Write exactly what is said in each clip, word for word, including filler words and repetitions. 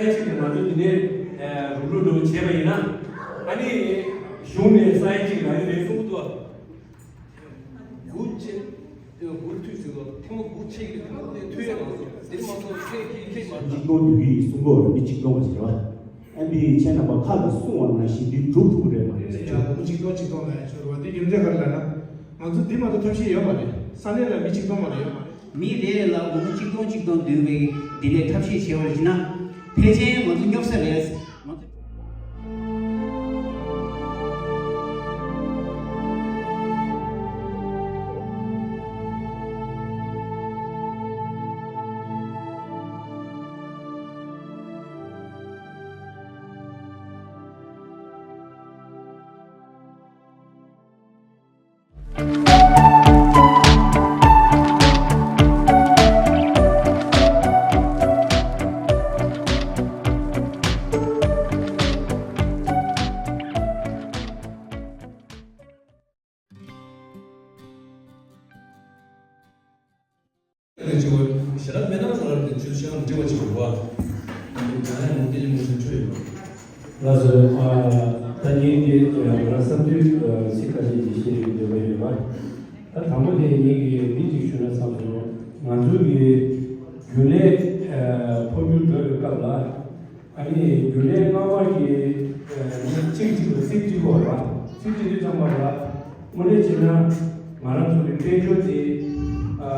ས་ཡ་གཅིག་ནས་ང་ཚོ་འདི་ནས་རུག་རུག་འགྲོ་བྱས་པ་ཡིན་ན། ཨ་ནི་གཞུང་ནས་ས་ཡ་གཅིག་རག་གི་རེད་གསུང་གི་འདུག་སྒུག་བྱས། སྒུག་ཐུག་ཟེར་གོ་ཐེངས་མ་སྒུག་ཆེ་གི་ཐེངས་མ་དེ་ཐུག་ཡ་མ་གཏོགས་དེ་མ་གཏོགས་ཁྱེད་ཀྱིས་ཁྱེད་མ། གཅིག་སྟོང་བསྡུ་གི་ཡིན་གསུང་གི་ཡོད་རེད། མི་གཅིག་སྟོང་བ་ཞིག་རེད་བ། ཨ་ནི་ཁྱེད་རྣམ་པ་ཁ་གིས་གསུང་བ་ནང་བཞིན་འདི་སྒྲུབ་ཐུབ་ཀྱི་རེད་མ་རེད་ཟེར་ཡ། སྒོར་མོ་གཅིག་སྟོང་གཅིག་སྟོང་ལབ་ཡ་ཅིག་ཡོད་རེད་བ། དེ་རྒྱུ་མཚན་ག་རེ་ལབ་ན། ང་ཚོ་འདི་མ་གཏོགས་ཐབས་ཤེས་ཡོད་མ་རེད། ས་གནས་ལ་མི་གཅིག་སྟོང་མ་གཏོགས་ཡོད་མ་རེད། མི་རེ་རེ་ལ་སྒོར་མོ་གཅིག་སྟོང་གཅིག་སྟོང་བསྡུས་པའི་འདི་ལས་ཐབས་ཤེས་བྱས་པར་བྱས་ན། ཕལ་ཆེར་ང་ཚོ་སྙོབ་ས་རེད། ང་ཚོ། ཞེ་དྲག་མེད་ན་ང་རང་གི་ཆོས་ཤག་འབྲེལ་བ་བྱེད་དགོས་པ། ང་ཡང་ངོ་དེ་ལས་མོ་ཞིག་ཆོས་ཡོད་པ། ལགས་སོ། ཨ། ད་ངས་འདི་ང་རང་བསམ་ཚུལ་ཚིག་ཁ་ཤས་ཅིག་བཤད་རྒྱུ་འདོད་པ་ཡོད་པ། ད་དང་པོ་དེ་ངས་ཀྱི་འདི་ཅིག་ཞུ་ན་བསམ་སོང་། ང་ཚོ་གི་རྒྱུན་ལས་འཕོ་འགྱུར་འགྲོ་བའི་སྐབས་ལ། ཨ་ནི་རྒྱུན་ལས་སྔ་བ་གི་ཨ་ནི་ཚིག་གཅིག་ལ་ཚིག་གཅིག་པོ་ར། ཚིག་གཅིག་དུས་ཙམ་པ་ལ་དངོས་གནས་བྱས་ན་ང་རང་ཚོ་གི་དཔལ་འབྱོར་དེ་ཨ་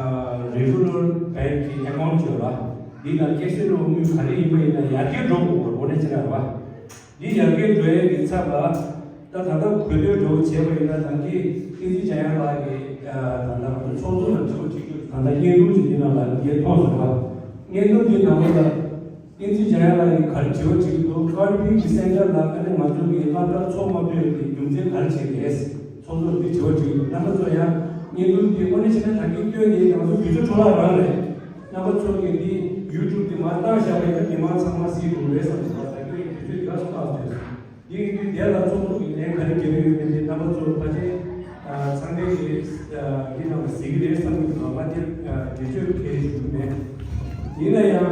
རེ་གུ་ལར་བེང་གི་ཨེ་ཀའུན་ཊི་ཅིག་ཡོད་ར། འདི་ལ་སྐྱེད་སྲིང་ལོ་དངུལ་ག་རེ་ཡིན་པ་ཡིན་ན་ཡར་རྒྱས་འགྲོ་དགོས་པ་དངོས་གནས་བྱས་ན་ར། འདི་ཡར་རྒྱས་འགྲོ་ཡས་ཀྱི་ཚབ་ལ་ད་ད་ལྟ་གོ་ཐོས་འདྲ་བོ་བྱས་པ་ཡིན་ན་ད་གིན་བསྟན་འཛིན་འཇམ་དབྱངས་ལགས་ཀྱིས་ཨ་ད་ལྟ་ང་ཚོ་ཚོགས་གཙོ་ལ་འདྲི་བ་ཅིག་ད་ལྟ་བརྙན་ཐུང་ཅིག་འདི་ནང་ལ་ངས་མཐོང་སོང་ར། བརྙན་ཐུང་འདི་ནང་ལ། བསྟན་འཛིན་འཇམ་དབྱངས་ལགས་ཀྱིས་ག་རེ་དྲི་བ་དྲིས་ཀྱི་འདུག་ཀར་བྷིལ་གྱི་སེན་ཊར་ལ་ཨ་ནི་ང་ཚོ་གི་སློབ་གྲྭ་ཚོགས་མ་ཐུབ་ཡོད་པའི་རྒྱུ་མཚན་ག་རེ་བྱས་རེད། ཚོགས་གཙོར་འདི་དྲི་བ་དྲིས་ཀྱི་འདུག་རྣམ་པ་ཚོ་ཡང་བརྙན་ཐུང་འདི་དངོས་གནས་བྱས་ན་ད་གིན་སྟོན་ནས་ང་ཚོ་དུས་ཚོད་འཕྲོ་བརླག་རང་རེད། རྣམ་པ་ཚོ་གིས་འདི་ཡུ་ཊུབ་འདི་མར་བཏང་བཞག་པ་ཡིན་ན་མི་མང་ཚང་མ་གཟིགས་ཐུབ་རེད་བསམ་སོང་། ད་གིན་དུས་ཚོད་འདི་ག་སོང་བཏང་སོང་། འདི་ཡིན་དུས་དེ་ལ་ཚོགས་གཙོ་གི་ལན་ག་རེ་རྒྱབ་ཡོད་མེད་དེ་རྣམ་པ་ཚོ་ཕལ་ཆེར་ཚང་མས་ཀྱི་འདི་ནང་ལ་གཟིགས་ཀྱི་རེད་བསམ་གྱི་འདུག་ང་དེ་འགྲེལ་བརྗོད་གལ་ཞུ་གི་མེད། ཡིན་ན་ཡང་།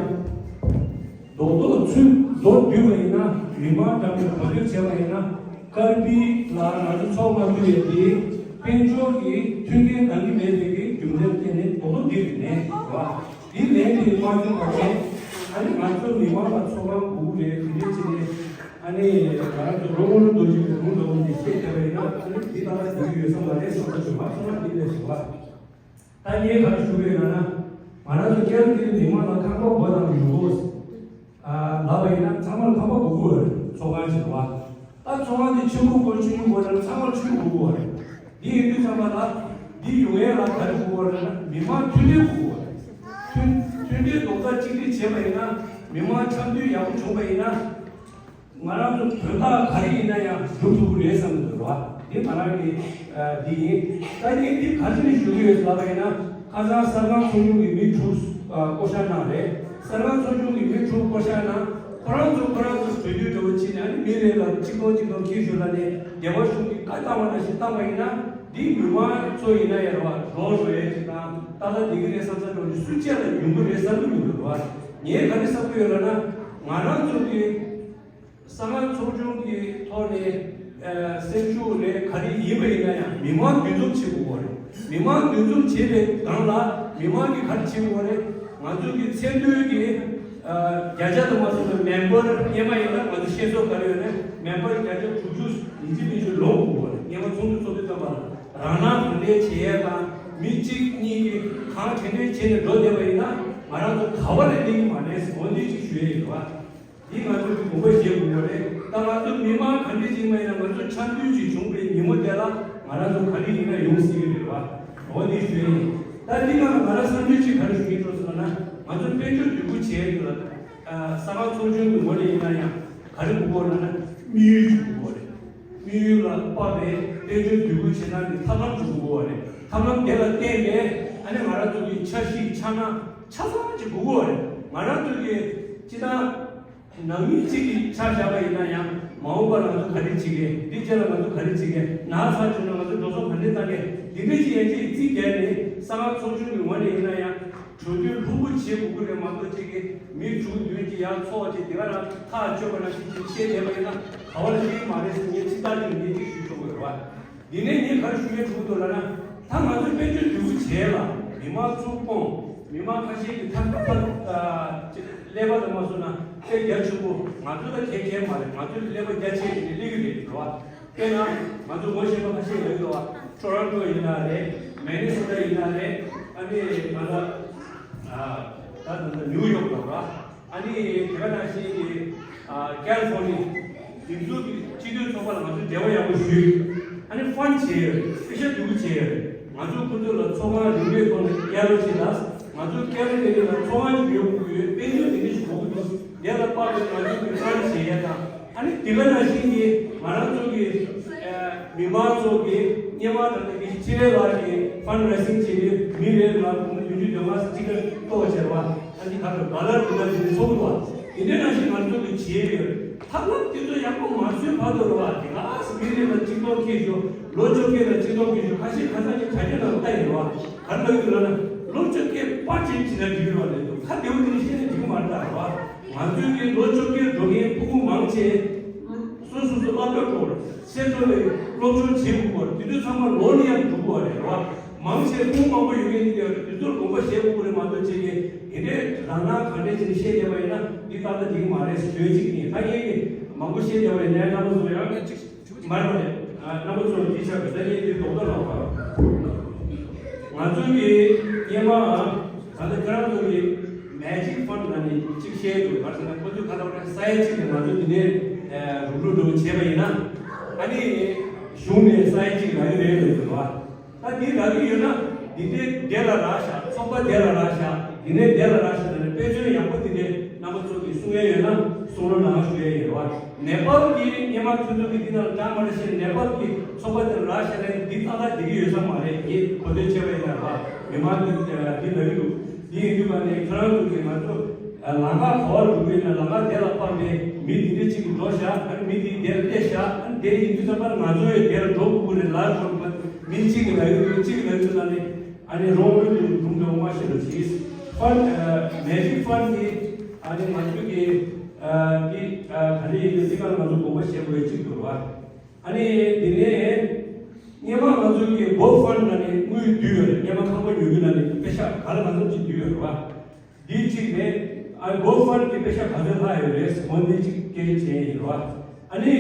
རྡོག་རྡོག་ཚུར་མདོར་བསྡུས་པ་ཡིན་ན་མི་མང་འདྲ་མིན་གོ་ཐོས་བྱས་པ་ཡིན་ན་ཀར་བྷིལ་ལ་ང་ཚོ་ཚོགས་མ་ཐུབ་ཡས་དེ་དཔལ་འབྱོར་གྱི་མཐུན་རྐྱེན་འདང་གི་མེད་པའི་གི་རྒྱུ་མཚན་བརྟེན་ནས་རྡོག་རྡོག་འདི་རེད་ནས་རེད་བ། འདི་ལན་དེ་མ་བྱུང་བ་བྱས་ཨ་ནི་ང་ཚོ་མི་མང་ལ་ཚོར་སྣང་དགོས་ཀྱི་རེད། དེ་འདྲའི་ཆེད་ནས་ཨ་ནི་ང་རང་ཚོ་རོགས་དངུལ་རྡོ་རྗེ་གི་དྲུང་འདྲ་བོ་འདི་བཤད་བསྡད་པ་ཡིན་ན་ཨ་ནི་འདི་ལྟ་ན་འགྲིག་གི་ཡོད་ས་མ་རེད་བསམ་པ་བྱུང་བ། ཚོར་སྣང་འདི་ལས་བྱུང་བ། ད་ངས་ག་རེ་ཞུ་གི་ཡོད་ལབ་ན། ང་རང་ཚོ་ཀེ་ཨར་ཊི་སི་མི་མང་ལ་ཁང་པ་དགོས་དང་ཡོད་དགོས། ཨ་ལབ་པ་ཡིན་ན་ཚང་མར་ཁང་པ་དགོས་དགོས་རེད། ཚོགས་ཁང་ཞིག་ལ། ད་ཚོགས་ཁང་དེ་ཆེན་པོ་དགོས་ཆུང་ཆུང་དགོས་ན་ཚང་མར་ཆུང་དགོས་དགོས་རེད། འདི་ཡིན་དུས་ཚང་མ་ལ་འདི་ཡོང་ཡས་ལ་ག་རེ་དགོས་རེད་ན་མི་མང་མཐུན་སྒྲིལ་དགོས་དགོས་རེད། མཐུན་མཐུན་སྒྲིལ་རྡོག་རྩ་གཅིག་སྒྲིལ་བྱས་པ་ཡིན་ན་མི་མང་འཆམ་མཐུན་ཡག་པོ་བྱུང་པ་ཡིན་ན། ང་རང་ཚོ་དོན་དག་ག་རེ་ཡིན་ན་ཡང་སྒྲུབ་ཐུབ་ཀྱི་རེད་བསམ་གྱི་འདུག་ར། འདི་ང་རང་གི་འདི་ཡིན། ད་ངས་འདི་ག་རེ་ནས་ཞུ་གི་ཡོད་ལབ་པ་ཡིན་ན་ཁ་སང་གསར་ཁང་ཚོགས་ཆུང་གི་མི་དྲུག་བསྐོ་བཞག་གནང་རེད། གསར་ཁང་ཚོགས་ཆུང་གི་མི་དྲུག་བསྐོ་བཞག་གནང་ཁོ་རང་ཚོ་ཁོ་རང་ཚོ་གྲོས་བསྡུར་འདྲ་བོ་བྱས་ནས་ཨ་ནི་མི་རེ་ལ་གཅིག་སྟོང་གཅིག་སྟོང་འཁྱེར་ཞུ་ལབ་ནས་སྡེ་བ་གཞུང་གིས་བཀའ་བཏང་བ་ནང་བཞིན་བཏང་བ་ཡིན་ན་འདི་མི་མང་ཚོ་ཡིན་ན་ཡང་ར་བ་ལོག་འགྲོ་ཡས་ཅིག་དང་ཏག་ཏག་བསྡད་ཀྱི་རེད་བསམ་ས་འདྲ་བོ་ཞིག་སུ་གཅིག་ལ་ཡོང་གི་རེད་བསམ་གྱི་མི་འདུག་ར། ངས་ག་རེ་བསམ་གྱི་ཡོད་ལབ་ན་ང་རང་ཚོ་གི་གསར་ཁང་ཚོགས་ཆུང་གི་ཐོག་ནས་ཨ་སེམས་ཤུགས་རེད་ག་རེ་ཡིན་པ་ཡིན་ན་ཡང་མི་མང་འདུ་འཛོམས་བྱེད་དགོས་པ་རེད། མི་མང་འདུ་འཛོམས་བྱེད་པའི་སྒང་ལ་མི་མང་གིས་ག་རེ་བྱེད་དགོས་པ་རེད། ང་ཚོ་གི་ཚད་མཐོའི་གི་ཨ་བརྒྱ་ཆ་དུ་མ་སོང་བའི་མེམ་བར་སྔོན་མ་ཡིན་ན་ང་ཚོ་ཤེས་སོགས་ག་རེ་ཡོད་ན་མེམ་བར་བརྒྱ་ཆ་དྲུག་ཅུ་ཡིན་གཅིག་མིན་གཅིག་ལོངས་དགོས་པ་རེད། སྔོན་མ་ཚོགས་འདུ་ཚོགས་དུས་ཙམ་པ་ལ་རང་རང་གང་འདྲའི་བྱེད་ཡས་དང་མི་གཅིག་གཉིས་ཀྱིས་གང་དྲན་དྲན་བྱས་ནས་འགྲོ་བསྡད་པ་ཡིན་ན་ང་རང་ཚོ་ག་བ་ལས་སླེབས་ཀྱི་མ་རེད་ཟེར་འོ་འདི་ཅིག་ཞུ་ཡས་ཡོད་པ། འདི་ང་ཚོས་དགོངས་པ་བཞེས་དགོས་པ་རེད། ད་ང་ཚོ་མི་མང་ག་འདྲ་ཅིག་མ་ཡིན་ན་ང་ཚོ་འཆམ་མཐུན་ཅིག་བྱུང་བའི་ཉིན་མོ་དེ་ལ་ང་རང་ཚོ་ག་རེ་ཡིན་ན་ཡོང་སྲིད་ཀྱི་རེད་བ། འོ་འདི་ཞུ་ཡིན། ད་འདི་ནང་ང་རང་བསམ་ཚུལ་ཅིག་ག་རེ་ཞུ་གི་འགྲོ་ཟེར་ན་ང་ཚོ་དཔལ་འབྱོར་འདུ་འགོད་བྱས་ཡོད་ལ། ས་ཁང་ཚོགས་ཆུང་གི་ངོས་ནས་ཡིན་ན་ཡང་ག་རེ་དགོས་ལབ་ན་དམིགས་ཡུལ་ཅིག་དགོས་རེད། དམིགས་ཡུལ་ལ་དཔག་པའི་དཔལ་འབྱོར་འདུ་འགོད་བྱེད་སྟངས་ཀྱི་ཐབས་ལམ་ཅིག་དགོས་རེད། ཐབས་ལམ་དེ་ལ་བརྟེན་ནས་ཨ་ནི་ང་རང་ཚོ་གི་འཆར་གཞི་འཆར་སྣང་ཆ་ཚང་ཅིག་དགོས་རེད། ང་རང་ཚོ་གི་སྤྱི་བཏང་ནང་མི་གཅིག་གིས་ཆ་བཞག་པ་ཡིན་ན་ཡང་མ་འོངས་པར་ང་ཚོ་ག་རེ་བྱེད་ཀྱི་འདི་རྗེས་ལ་ང་ཚོ་ག་རེ་བྱེད་ཀྱི་ན་ཚ་བྱུང་ན་ང་ཚོ་འགྲོ་སོང་ག་འདྲས་བཏང་གི་འདི་འདྲས་ཅིག་ཡན་ཆད་རྩིས་བརྒྱབ་ནས་ས་ཁང་ཚོགས་ཆུང་གི་ངོས་ནས་ཡིན་ན་ཡང་། གྲོས་མཐུན་ལྷུག་པོ་བྱེད་དགོས་ཀྱི་རེད་མ་གཏོགས་ཅིག་གིས་མི་དྲུག་བདུན་གྱིས་ཡར་འཚོགས་བྱས་དེ་ག་རང་ཐག་གཅོད་པ་ནང་བཞིན་ཅིག་བཤད་བསྡད་པ་ཡིན་ན་ག་བ་ལ་ཤེས་ཀྱི་མ་རེད་ཟེར་ངས་ཚིག་ཐག་ཉེ་ཉེ་ཅིག་ཞུ་ཆོག་གི་རེད་བ། འདི་ནས་ངས་ག་རེ་ཞུ་ཡས་འདུག་འདུག་ལབ་ན། ད་ང་ཚོས་དཔལ་འབྱོར་འདུས་སྐོང་བྱས་ལ་མི་མང་ཚུར་སྤོང་། མི་མང་ཁ་ཤས་ཀྱིས་ཐབས་ཐབས་ཀླད་པ་དང་མ་སོང་ན་དཔེ་རྒྱ་ཆེན་པོ་ང་ཚོ་ད་གལ་གལ་མ་རེད། ང་ཚོས་ཀླད་པ་རྒྱ་ཆེ་ནས་སླེབས་ཀྱི་རེད་རེད་བ། དཔེར་ན་ང་ཚོ་ངོ་ཤེས་པ་ཁ་ཤས་ཡོད་འདུག་བ། ཊོ་རོན་ཊོ་ཡིན་ན་རེད། མེ་ནི་སོ་ཊ་ཡིན་ན་རེད། ཨ་ནི་ང་ཚོ་ད་ད་ད་ནིའུ་ཡོག་དང་བ། ཨ་ནི་དེ་ག་ནང་བཞིན་གྱི་ཨ་ཀལ་ཧྥོ་ནི་དེ་ཚོ་གི་སྤྱི་མཐུན་ཚོགས་པ་ལ་ང་ཚོས་འབྲེལ་བ་ཡག་པོ་ཞུས། ཨ་ནི་ཕན་བྱས་ཡོད་རེད། པེ་ཤ་འདུ་ཆེ་ཡོད་རེད། ང་ཚོས་ཁོ་ཚོ་ལ་ཚོགས་ཁང་རིམ་པས་ཐོག་ནས་གཡར་རོགས་བྱེད་ལ། ང་ཚོས་ཀལ་ཧྥོ་ནི་ལ་ཚོགས་ཁང་ཞིག་ཡོད་དགོས་ཀྱི་ཡོད། དཔལ་འབྱོར་དེ་འདྲ་ཞིག་དགོས་ཀྱི་འདུག་དེ་ལ་དཔག་པའི་ང་ཚོས་ཀྱི་ཕན་བྱེད་ཡ་དང་། ཨ་ནི་དེ་ག་ནང་བཞིན་གྱི་ང་རང་ཚོ་གི་ཨ་མི་མང་ཚོ་གི་སྔོན་མ་དང་དེ་གི་ཕྱི་ལས་ལ་གི་ཕན་རེ་སིང་བྱས་ཏེ་མི་རེ་ལ་སྒོར་མོ་བདུན་ཅུ་དོན་ལྔ་ཙམ་གཅིག་ལ་གཏོགས་བྱས་པ། ཨ་ནི་ཁ་ལ་ཌོ་ལར་དེ་འདྲ་ཞིག་ཚོགས་འདུག་བ། དེ་འདྲ་ནང་བཞིན་ང་ཚོ་གི་བྱས་ཡོད། ཐབས་ལམ་དེ་ཚོ་ཡག་པོ་མ་བཟོས་བར་དུ་རེད་བ། དེ་ག་སེ་མི་རེ་ལ་གཅིག་སྟོང་ཁེལ་ཞོག་ལོ་བཅོ་བརྒྱད་ལ་གཅིག་སྟོང་ཁེལ་ཞོག་ཁ་ཤས་ཁ་སང་གི་དྲ་རྒྱ་ནང་ལྟ་ཡིན་རེད་བ། ག་རེ་ལབ་ཡོད་ལབ་ན། ལོ་བཅོ་བརྒྱད་པར་ཆས་བྱེད་ན་འགྲིག་གི་རེད་བ་ལབ་འདུག་ཁ་བདེ་པོ་དེ་འདྲ་བཤད་ན་འགྲིག་གི་མ་རེད་ད་རེད་བ། ང་ཚོའི་གི་ལོ་བཅོ་བརྒྱད་འགྲོ་མཁན་ཕྲུ་གུ་མང་ཆེ། སོ་སོ་སོ་སློབ་གྲྭ་འགྲོ་བར་སེ་འགྲོ་ནས་སློབ་སྦྱོང་བྱེད་དགོས་པར་དེ་དུས་ཚང་མ་ལོ་ནས་ཡང་འགྲོ་དགོས་པ་རེད་བ། མང་ཆེ་ཕྲུ་གུ་མང་པོ་ཡོད་མཁན་དེ་དུས་ཚོད་དགོངས་པ་བཞེས་དགོས་ཀྱི་རེད་མ་གཏོགས་ཅིག་གིས་དེ་འདྲའི་རང་སྣང་གང་འདྲ་ཅིག་བཤད་བསྡད་པ་ཡིན་ན་འདི་ཏག་ཏག་འགྲིག་གི་མ་རེད་ཞུ་ཡ་གཅིག་ཡིན། ད་ངས་ཀྱི་མང་པོ་བཤད་བསྡད་པ་ཡིན་ནའི་རྣམ་པ་ཚོ་ཡང་གཅིག་མ་རེད་པ་རེད། རྣམ་པ་ཚོ་འདི་ཆགས་པའི་ས་ཡིན་འདི་རྡོག་རྡོག་ལ་བ། ང་ཚོ་གི་སྔོན་མ་ད་ལྟ་ཁྱེད་རང་ཚོ་གི་མེ་ཇིག་ཕན་ལབ་ནས་གཅིག་བཤད་འདུག་ག་རེ་ཟེར་ན་ཁོ་ཚོས་ག་རེ་ལབ་ན་ས་ཡ་གཅིག་ནས་ང་ཚོ་འདི་ནས་རུག་རུག་རུག་བྱས་པ་ཡིན་ན། ཨ་ནི་གཞུང་ནས་ས་ཡ་གཅིག་རག་གི་རེད་ལབ་འདུག་བ། ད་འདི་རག་གི་ཡོད་ན་འདི་འདྲའི་སྡེ་ལ་རག་ཤག་ཚོགས་པ་སྡེ་ལ་རག་ཤག་འདི་ནས་སྡེ་ལ་རག་ཤག་ལབ་ནས་དཔེ་མཚོན་ཡག་པོ་འདི་འདྲའི་རྣམ་པ་ཚོ་གིས་གསུང་ཡས་ཡོད་ན་གསུང་རོགས་གནང་ཞུ་ཡས་ཡོད་བ། ནེ་པཱལ་གྱི་སྔོན་མ་ཁྱོད་ཚོ་གིས་འདི་ནང་ལ་བཀྲམ་མ་རེད་ཤག་ནེ་པཱལ་གྱི་ཚོགས་པ་དེ་ལ་རག་ཤག་རེད། འདི་ཏག་ཏག་བསྡད་ཀྱི་ཡོད་ས་མ་རེད། ངས་གོ་ཐོས་བྱས་པ་ཡིན་ན་རེད་བ། མི་མང་གིས་འདི་ལབ་ཀྱི་འདུག་འདི་ཡིན་དུས་ག་ནས་ཁྱོད་རང་ཚོ་གིས་ང་ཚོ་ལམ་ཁ་ག་བར་འགྲོ་གི་ཡོད་ན་ལམ་ཁ་དེ་ལ་དཔག་ནས་མི་འདི་འདྲ་གཅིག་གིས་འགྲོ་ཤག་ཨ་ནི་མི་འདི་འདིར་སླེབས་ཤག་ཨ་ནི་དེ་ཡིན་དུས་ཙམ་པར་ང་ཚོ་ཡང་དེར་འགྲོ་དགོས་ཀྱི་རེད་ལབ་ཆོག་གི་མ། མི་གཅིག་གིས་ལབ་ཡོད་དུས་གཅིག་གིས་ལབ་ཡོད་དུས་ལ་ནི་ཨ་ནི་རོང་བོད་ཀྱི་སྒྲུང་དེ་འོ་མ་ཤེས་རུ་གྱིས་ཕན་མེ་ཇིག་ཕན་གྱི་ཨ་ནི་ང་ཚོ་གི་འདི་ག་རེ་ཡིན་དུས་འདི་ག་ལ་ང་ཚོ་དགོངས་པ་བཞེས་དགོས་གཅིག་འདུག་བ། ཨ་ནི་དེ་ནས་སྔོན་མ་ང་ཚོ་གི་གོ་ཕན་ལ་ནི་དངུལ་བསྡུས་ཡོད་རེད། སྔོན་མ་ཁང་པ་ཉོ་རྒྱུ་ལ་ནི་པེ་ཤ་ག་ལ་གང་འཚམ་ཅིག་བསྡུས་ཡོད་རེད་བ། འདི་གཅིག་རེད། ཨ་གོ་ཕན་གྱི་པེ་ཤ་ག་ཚོད་ལྷག་ཡོད་རེད་འོ་འདི་གཅིག་སྐད་ཆ་བྱས་ཡིན་རེད་བ། ཨ་ནི་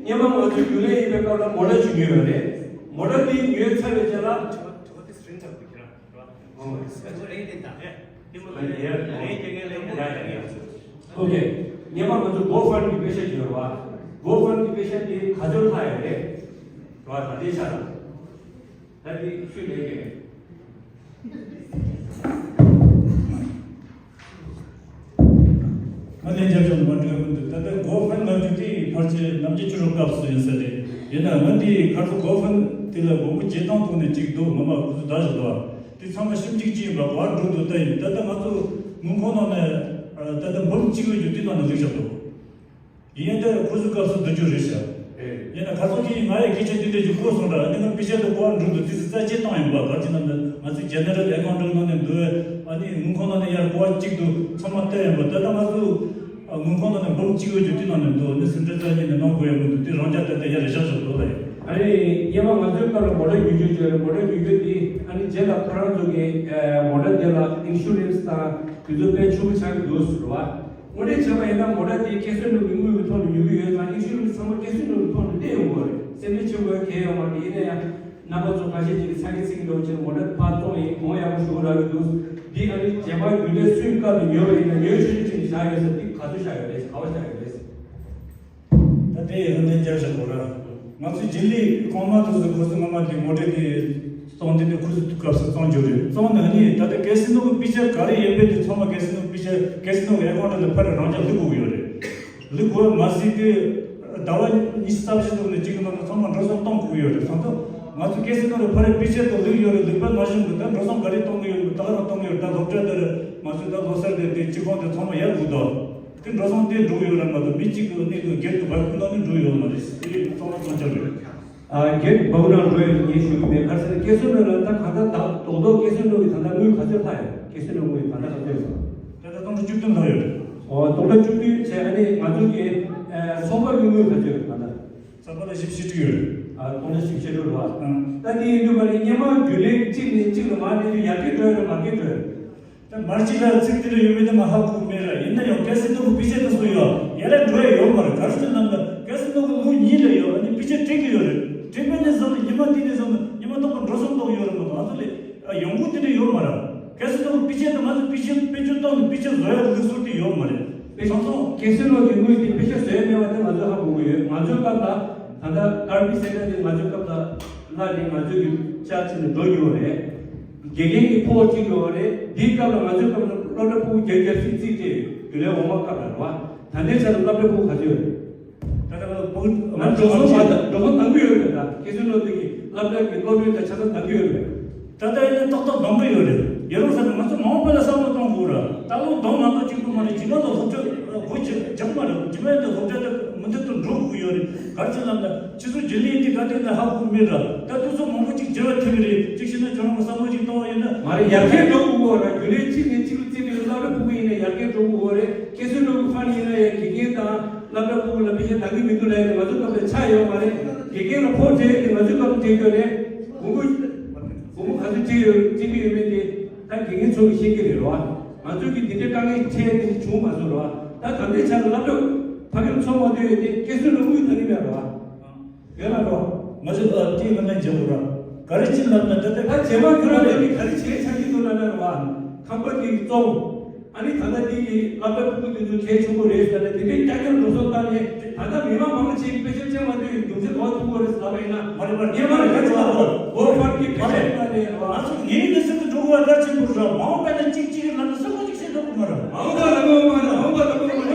སྔོན་མ་ང་ཚོ་རྒྱུན་ལས་ཡིན་པའི་སྐབས་ལ་མོ་ཊ་གཅིག་ཉོས་ཡོད་རེད། མོ་ཊ་འདི་ཉོས་ཚར་བའི་རྗེས་ལ། ཨོ་ཁེ། སྔོན་མ་ང་ཚོ་གོ་ཕན་གྱི་པེ་ཤ་ཉོས་པ། གོ་ཕན་གྱི་པེ་ཤ་དེ་ག་ཚོད་ལྷག་ཡོད་རེད། རེད་བ། ད་ལྟའི་ཆ་ལ། ད་དེ་ཤུགས་ལས་ཀྱི་རེད། ང་ལན་རྒྱབ་ཤོག་མ་འགྲོ་མི་འདུག་ད་ལྟ་གོ་ཕན་ལབ་རྒྱུ་དེ་ཕལ་ཆེར་ནམ་རྒྱུན་ཕྱི་རུ་སྐབས་སུ་ཡིན་ས་རེད། ཡིན་ན་ང་འདི་ཁ་ཚོ་གོ་ཕན་དེ་ལ་མགོན་པོ་རྗེས་གནང་ཐོག་ནས་གཅིག་འདུག་ངོ་མ་ཁོ་ཚོ་ད་བཞག་འདུག་བ། དེ་ཚང་མ་ཞིབ་འཇུག་ཅིག་ཡིན་པ་ག་བར་འགྲོ་འདུག་ད་ཡིན་ད་ལྟ་ང་ཚོ་དངུལ་ཁང་ནང་ནས་ད་ལྟ་འབུམ་གཅིག་ཡོད་རྒྱུ་དེ་ནང་ནས་བླུགས་བཞག་འདུག་ཡིན་ཡང་ད་ཁོ་ཚོའི་སྐབས་སུ་བསྡུ་རྒྱུ་རེད་ཤག་ཡིན་ན་ཁ་སང་ཁྱེད་ཀྱིས་ང་ཡི་སྐད་ཆ་འདི་འདྲ་ཞིག་གོ་སོང་ར། ཨ་ནི་ང་པེ་ཤ་དེ་ག་བར་འགྲོ་འདུག་དེ་ཚོ་རྩ་ཆེ་བཏང་ཡིན་པ། ག་རེ་ཟེར་ན་ང་ཚོའི་ཇེ་ནེ་རལ་ཨེ་ཀའུན་ཊི་ནང་ནས་འདུག་ཨ་ནི་དངུལ་ཁང་ནང་ནས་ཡར་ག་བར་གཅིག་འདུག་ཚང་མ་བལྟས་ཡིན་པ། ད་ལྟ་ང་ཚོ་དངུལ་ཁང་ནང་ནས་འབུམ་གཅིག་ཡོད་རྒྱུ་དེ་ནང་ནས་འདུག་ཨ་ནི་སེམས་ཁྲལ་རྩ་བ་ཉིད་ནས་གནང་དགོས་ཡ་མི་འདུག་དེ་རང་འཇགས་ད་ལྟ་ཡར་བཞག་བཞག་འདུག་ལ་ཡིན། ཨ་ནི་སྔོན་མ་ང་ཚོའི་སྐབས་ལ་མོ་ཊ་ཉོ་རྒྱུ་བྱས་རེད། མོ་ཊ་ཉོ་རྒྱུ་དེ་ཨ་ནི་རྗེས་ལ་ཁོ་རང་ཚོ་གི་མོ་ཊ་དེ་ལ་ཨིན་ཤུ་རན་སི་དང་དེ་ཚོ་དཔེ་ཕྱུག་པོ་ཆགས་ཀྱི་འདུག་ཟེར་བ། དངོས་གནས་བྱས་པ་ཡིན་ན་མོ་ཊ་དེ་ཁེ་བཟང་ནང་གི་དངུལ་གྱི་ཐོག་ནས་ཉོ་གི་ཡོད་ཙང་ཨིན་ཤུ་རན་སི་ཚང་མ་ཁེ་བཟང་ནང་གི་ཐོག་ནས་སྤྲད་ཡོང་དགོས་རེད། སེམས་ཁྲལ་བྱེད་དགོས་གལ་ཡོད་མ་རེད། ཡིན་ན་ཡང་རྣམ་པ་ཚོ་ཁ་ཤས་ཅིག་གིས་ཚ་གི་ཚིག་འདྲ་བོ་བྱས་མོ་ཊ་ཕར་བཙོང་ཡིན་གོང་ཡག་པོ་ཞུ་གི་རག་གི་འདུག་འདི་ཨ་ནི་རྗེས་མ་རྒྱུན་ལས་སུའི་སྐབས་ནས་ཉོས་པ་ཡིན་ན་ཉོས་ཆོག་ཆོག་ཅིག་བཞག་ཡོད་ས་འདི་ག་ཚོད་བཞག་ཡོད་རེད། ག་བ་བཞག་ཡོད་རེད། ད་དེ་ཡི་རང་བདེན་རྒྱབ་བཞག་གོ་ར། ང་ཚོའི་རྒྱུན་ལས་གོང་མ་དེ་ཚོ་ཁོ་ཚོ་སྔོན་མ་དེ་མོ་ཊ་དེ་བཙོང་དེ་ནས་ཁོ་ཚོ་དུས་སྐབས་སུ་བཙོང་རྒྱུ་རེད། བཙོང་ནས་ནི་ད་ལྟ་ཀེ་སི་ནོ་གི་པི་ཆ་ག་རེ་ཡོད་པའི་དེ་ཚང་མ་ཀེ་སི་ནོ་པི་ཆ་ཀེ་སི་ནོ་གི་ཨེ་ཀའུན་ཊི་ལ་ཕར་རང་འཇགས་བླུག་དགོས་ཀྱི་ཡོད་རེད། བླུག་དགོས་མ་ཟད་དེ་ཟླ་བ་ཉི་ཤུ་རྩ་བཞི་ཙམ་ནས་གཅིག་གི་ནང་དུ་ཚང་མ་འགྲོ་སོང་གཏོང་དགོས་ཀྱི་ཡོད་རེད། སོང་ཙང་ང་ཚོ་ཀེ་སི་ནོ་ལ་ཕར་པི་ཆ་དེ་བླུག་ཡོད་རེད། བླུག་པ་ནང་བཞིན་དུ་ད་འགྲོ་སོང་ག་རེ་གཏོང་གི་ཡོད་རེད། ད་ག་རང་གཏོང་གི་ཡོད་རེད། ད་སློབ་གྲྭ་དེར་ང་ཚོས་ད་ལོ་གསར་དེ་དེ་སྤྱི་ཁང་དེ་ཚང་མ་ཡར་དགོས་དོ། དེ་འགྲོ་སོང་དེ་འགྲོ་གི་ཡོད་ར་མ་གཏོགས་མི་གཅིག་གི་གནས་དུ་སྒེར་གྱི་བར་ཁུ་ནང་ནས་འགྲོ་གི་ཡོད་མ་རེད། དེ་རིགས་གཙང་མ་གཙང་རྐྱང་རེད། ཨ་སྒེར་གྱི་བར་ཁུ་ནང་འགྲོ་ཡོད་ངས་ཞུ་གི་མེད། ག་རེ་ཟེར་ན་ཀེ་སི་ནོ་ལ་ད་གང་ལྟར་ད་རྡོག་རྡོག་ཀེ་སི་ནོ་གི་ད་ལྟ་དངུལ་ག་ཚོད་ལྷག་ཡོད། སྐྱེད་སྲིང་ལོ་དངུལ་ད་ལྟ་ག་ཚོད་ཡོད་པ། ད་ལྟ་སྟོང་ཕྲག་བཅུ་བདུན་ལྷག་ཡོད་རེད། ཨོ། སྟོང་ཕྲག་བཅུ་བདུན་བྱས། ཨ་ནི་ང་ཚོ་གི་ཨ་ཚོགས་པ་གི་དངུལ་ག་ཚོད་ཡོད་ད་ལྟ། ཚོགས་པ་ལ་བཞི་བཅུ་ཞེ་དྲུག་ཡོད་རེད། ཨ། སྟོང་ཕྲག་བཞི་བཅུ་ཞེ་དྲུག་རེད་བ། ཨང་། ད་དེ་ཡིན་དུས་ག་རེ་སྔོན་མ་རྒྱུན་ལས་གཅིག་ནས་གཅིག་ལ་མར་སླེབས་དུས་ཡར་རྒྱས་འགྲོ་ཡོད་རེད། མར་རྒྱས་འགྲོ་ཡོད་རེད། ད་མར་གཅིག་ལ་ཚིག་དེ་འདྲ་ཡོད་མེད་དེ་ང་ཧ་གོ་མེད་ར། ཡིན་ན་ཡང་སྐྱེད་སྲིང་ལྟ་བུ་དཔེ་ཆ་དེ་ཚོ་ཡོད། ཡར་ར་འགྲོ་ཡ་ཡོད་མ་རེད། ག་རེ་ཟེར་ལབ་ན་སྐྱེད་སྲིང་ལྟ་བུ་ལོ་གཉིས་ལ་ཡོད། ཨ་ནི་དཔེ་ཆ་སྤྲད་ཀྱི་ཡོད་རེད། སྤྲད་པ་ནས་བཟུང་ནས་ཉི་མ་དེ་ནས་བཟུང་ནས་ཉི་མ་རྟག་པར་འགྲོ་སོང་གཏོང་ཡོད་རེད་མ་གཏོགས། ང་ཚོ་ལ་ཡོང་སྒོ་དེ་འདྲ་ཡོད་མ་རེད། སྐྱེད་སྲིང་ལྟ་བུ་དཔེ་ཆ་དེ་ང་ཚོ་དཔེ་ཆ་དཔེ་སྐྱོར་བཏང་ནས་དཔེ་ཆ་བཟོ་ཡ་གི་ལུགས་སྲོལ་དེ་ཡོད་མ་རེད། དཔེ་ཆ་ཚོ་སྐྱེད་སྲིང་ལོ་གི་དངུལ་དེ་དཔེ་ཆ་བཟོ་ཡ་མེད་པ་དེ་ང་ཚོས་ཧ་གོ་གི་ཡོད། ང་ཚོའི་སྐབས་ལ་ད་ལྟ་ཀར་བི་སེ་ཊར་དེ་ང་ཚོའི་སྐབས་ལ་སླར་ནས་ང་ཚོས་ཀྱི་ཆ་ཕྱིན་ནས་འགྲོ་མྱོང་བ་རེད། དགེ་རྒན་གྱི་ཕོགས་གཅིག་ཡོད་རེད། འདིའི་སྐབས་ལ་ང་ཚོའི་སྐབས་ལ་སློབ་གྲྭ་ཕྲུ་གུ་བརྒྱད་བརྒྱ་ཙམ་བརྩིས་ཏེ་རྒྱུན་ལས་འོག་མ་སྐབས་ལ་རེད་བ། ད་ལྟའི་ཆར་སློབ་གྲྭ་ཕྲུ་གུ་ག་ཚོད་ཡོད་རེད། ད་ལྟ་ཕྲུ་གུ་ང་འགྲོ་སོང་མ་འགྲོ་སོང་འདང་གི་ཡོད་རེད། ད་སྐྱེད་སྲིང་སློབ་དེ་གི་སློབ་གྲྭ་གི་སློབ་ཡོན་དང་ཆ་ཚང་འདང་གི་ཡོད་རེད། ད་ལྟ་ཡིན་ན་ཏག་ཏག་འདང་གི་ཡོད་རེད། ཡོད་རུང་ཟེར་ན་ང་ཚོ་མ་འོངས་པ་ལ་བསམ་བློ་གཏོང་དགོས་ར། ད་ལོ་འདང་མ་འདང་གཅིག་པུ་མ་རེད། རྗེས་མ་ལ་སློབ་གྲྭ་སྒོ་རྒྱག་མ་རེད། རྗེས་མ་ཡིན་ན་སློབ་གྲྭ་དེ་མུ་མཐུད་དུ་འགྲོ་དགོས་ཡོད་རེད། ག་རེ་ཟེར་ལབ་ན་ཕྱི་ཚོ་རྒྱུན་ལས་དེ་ག་དེ་ན་ཧ་གོ་མེད་ར། ད་དུས་ཚོད་མང་པོ་ཅིག་འགྱུར་བ་ཐེབས་ཀྱི་རེད། གཅིག་བྱས་ན་ཁྱོད་རང་གི་བསམ་བློ་ཅིག་གཏོང་བ་ཡིན་ན། མ་རེད། ཡར་རྒྱས་འགྲོ་དགོས་ར། རྒྱུན་ལས་གཅིག་ནས་གཅིག་ལ་བརྩིས་ནས་སློབ་གྲྭ་ཕྲུ་གུ་ཡིན་ན་ཡར་རྒྱས་འགྲོ་དགོས་རེད། སྐྱེད་སྲིང་སློབ་ཕྲུག་ཡིན་ན་ཡང་དགེ་རྒན་དང་སློབ་གྲྭ་ཕྲུ་གུ་ལ་དཔེ་ཆ་འདང་གི་མི་འདུག་ལབ་ཡ་དེ་ང་ཚོ་སྐབས་ལ་ཆགས་ཡོད་མ་རེད། དགེ་རྒན་ལ་ཕོགས་སྤྲད་ཡ་དེ་ང་ཚོའི་སྐབས་ལ་སྤྲད་རྒྱུ་རེད། དགོངས་པ་དགོངས་པ་ག་ཚོད་སྤྲད་ཡོད་སྤྲད་ཀྱི་ཡོད་མེད་དེ་ད་དགེ་རྒན་ཚོ་གིས་ཤེས་ཀྱི་རེད་རོ། ང་ཚོས་ཀྱི་འདི་འདྲའི་དཀའ་ངལ་འཕྲད་དེ་བྱུང་མ་སོང་རོ། ད་ད་ལྟའི་ཆར་སློབ་གྲྭ་ཕ་གིར་ཚོགས་མ་ཐུབ་ཡོད་དེ་སྐྱེད་སྲིང་ལ་དངུལ་འདང་གི་མེད་རོ། ཡོད་ལ་རོ། ང་ཚོས་ཨ་དེའི་ངོས་ནས་མཇལ་དགོས་ར། ག་རེ་བྱེད་ལབ་ན་ད་ལྟ་ད་རྗེས་མ་ཁྱོད་རང་ལ་ནི་ག་རེ་བྱེད་ཆགས་ཀྱི་འདུག་ལབ་ན་རོ། ཁང་པ་དེ་བཙོང་། ཨ་ནི་ད་ལྟ་འདི་གི་སློབ་གྲྭ་ཕྲུ་གུ་དེ་ཚོ་གལ་ཆེན་པོ་རེད་ཟེར་ནས་དེ་འདྲའི་རྒྱ་ཁྱོན་འགྲོ་སོང་བཏང་ནས་ད་ལྟ་མི་མང་མང་ཆེ་གི་དཔེ་ཆ་སྤྱན་མ་ཐུབ་ཡོད་འདུག་ཚེ་ག་པར་ཐུག་གི་རེད་ཟེར་ལབ་པ་ཡིན་ན། མ་རེད་མ་རེད། ངས་མ་རེད། ག་ཅི་ལབ་དགོས། གོ་ཕར་གྱི་དཔེ་ཆ་བཏང་ནས་རོ། ང་ཚོ་ངའི་གནས་ཚུལ་དུ་འགྲོ་དགོས་པ་གལ་ཆེན་པོ་རེད། མ་འོངས་པ་ནས་གཅིག་གཅིག་ལ་ནི་སུ་གོ་གཅིག་བཤད་ཐུབ་ཀྱི་མ་རེད། མ་འོངས་པ་ལ་མ་འོངས་པ་ལ་མ་འོངས་པ་ལ་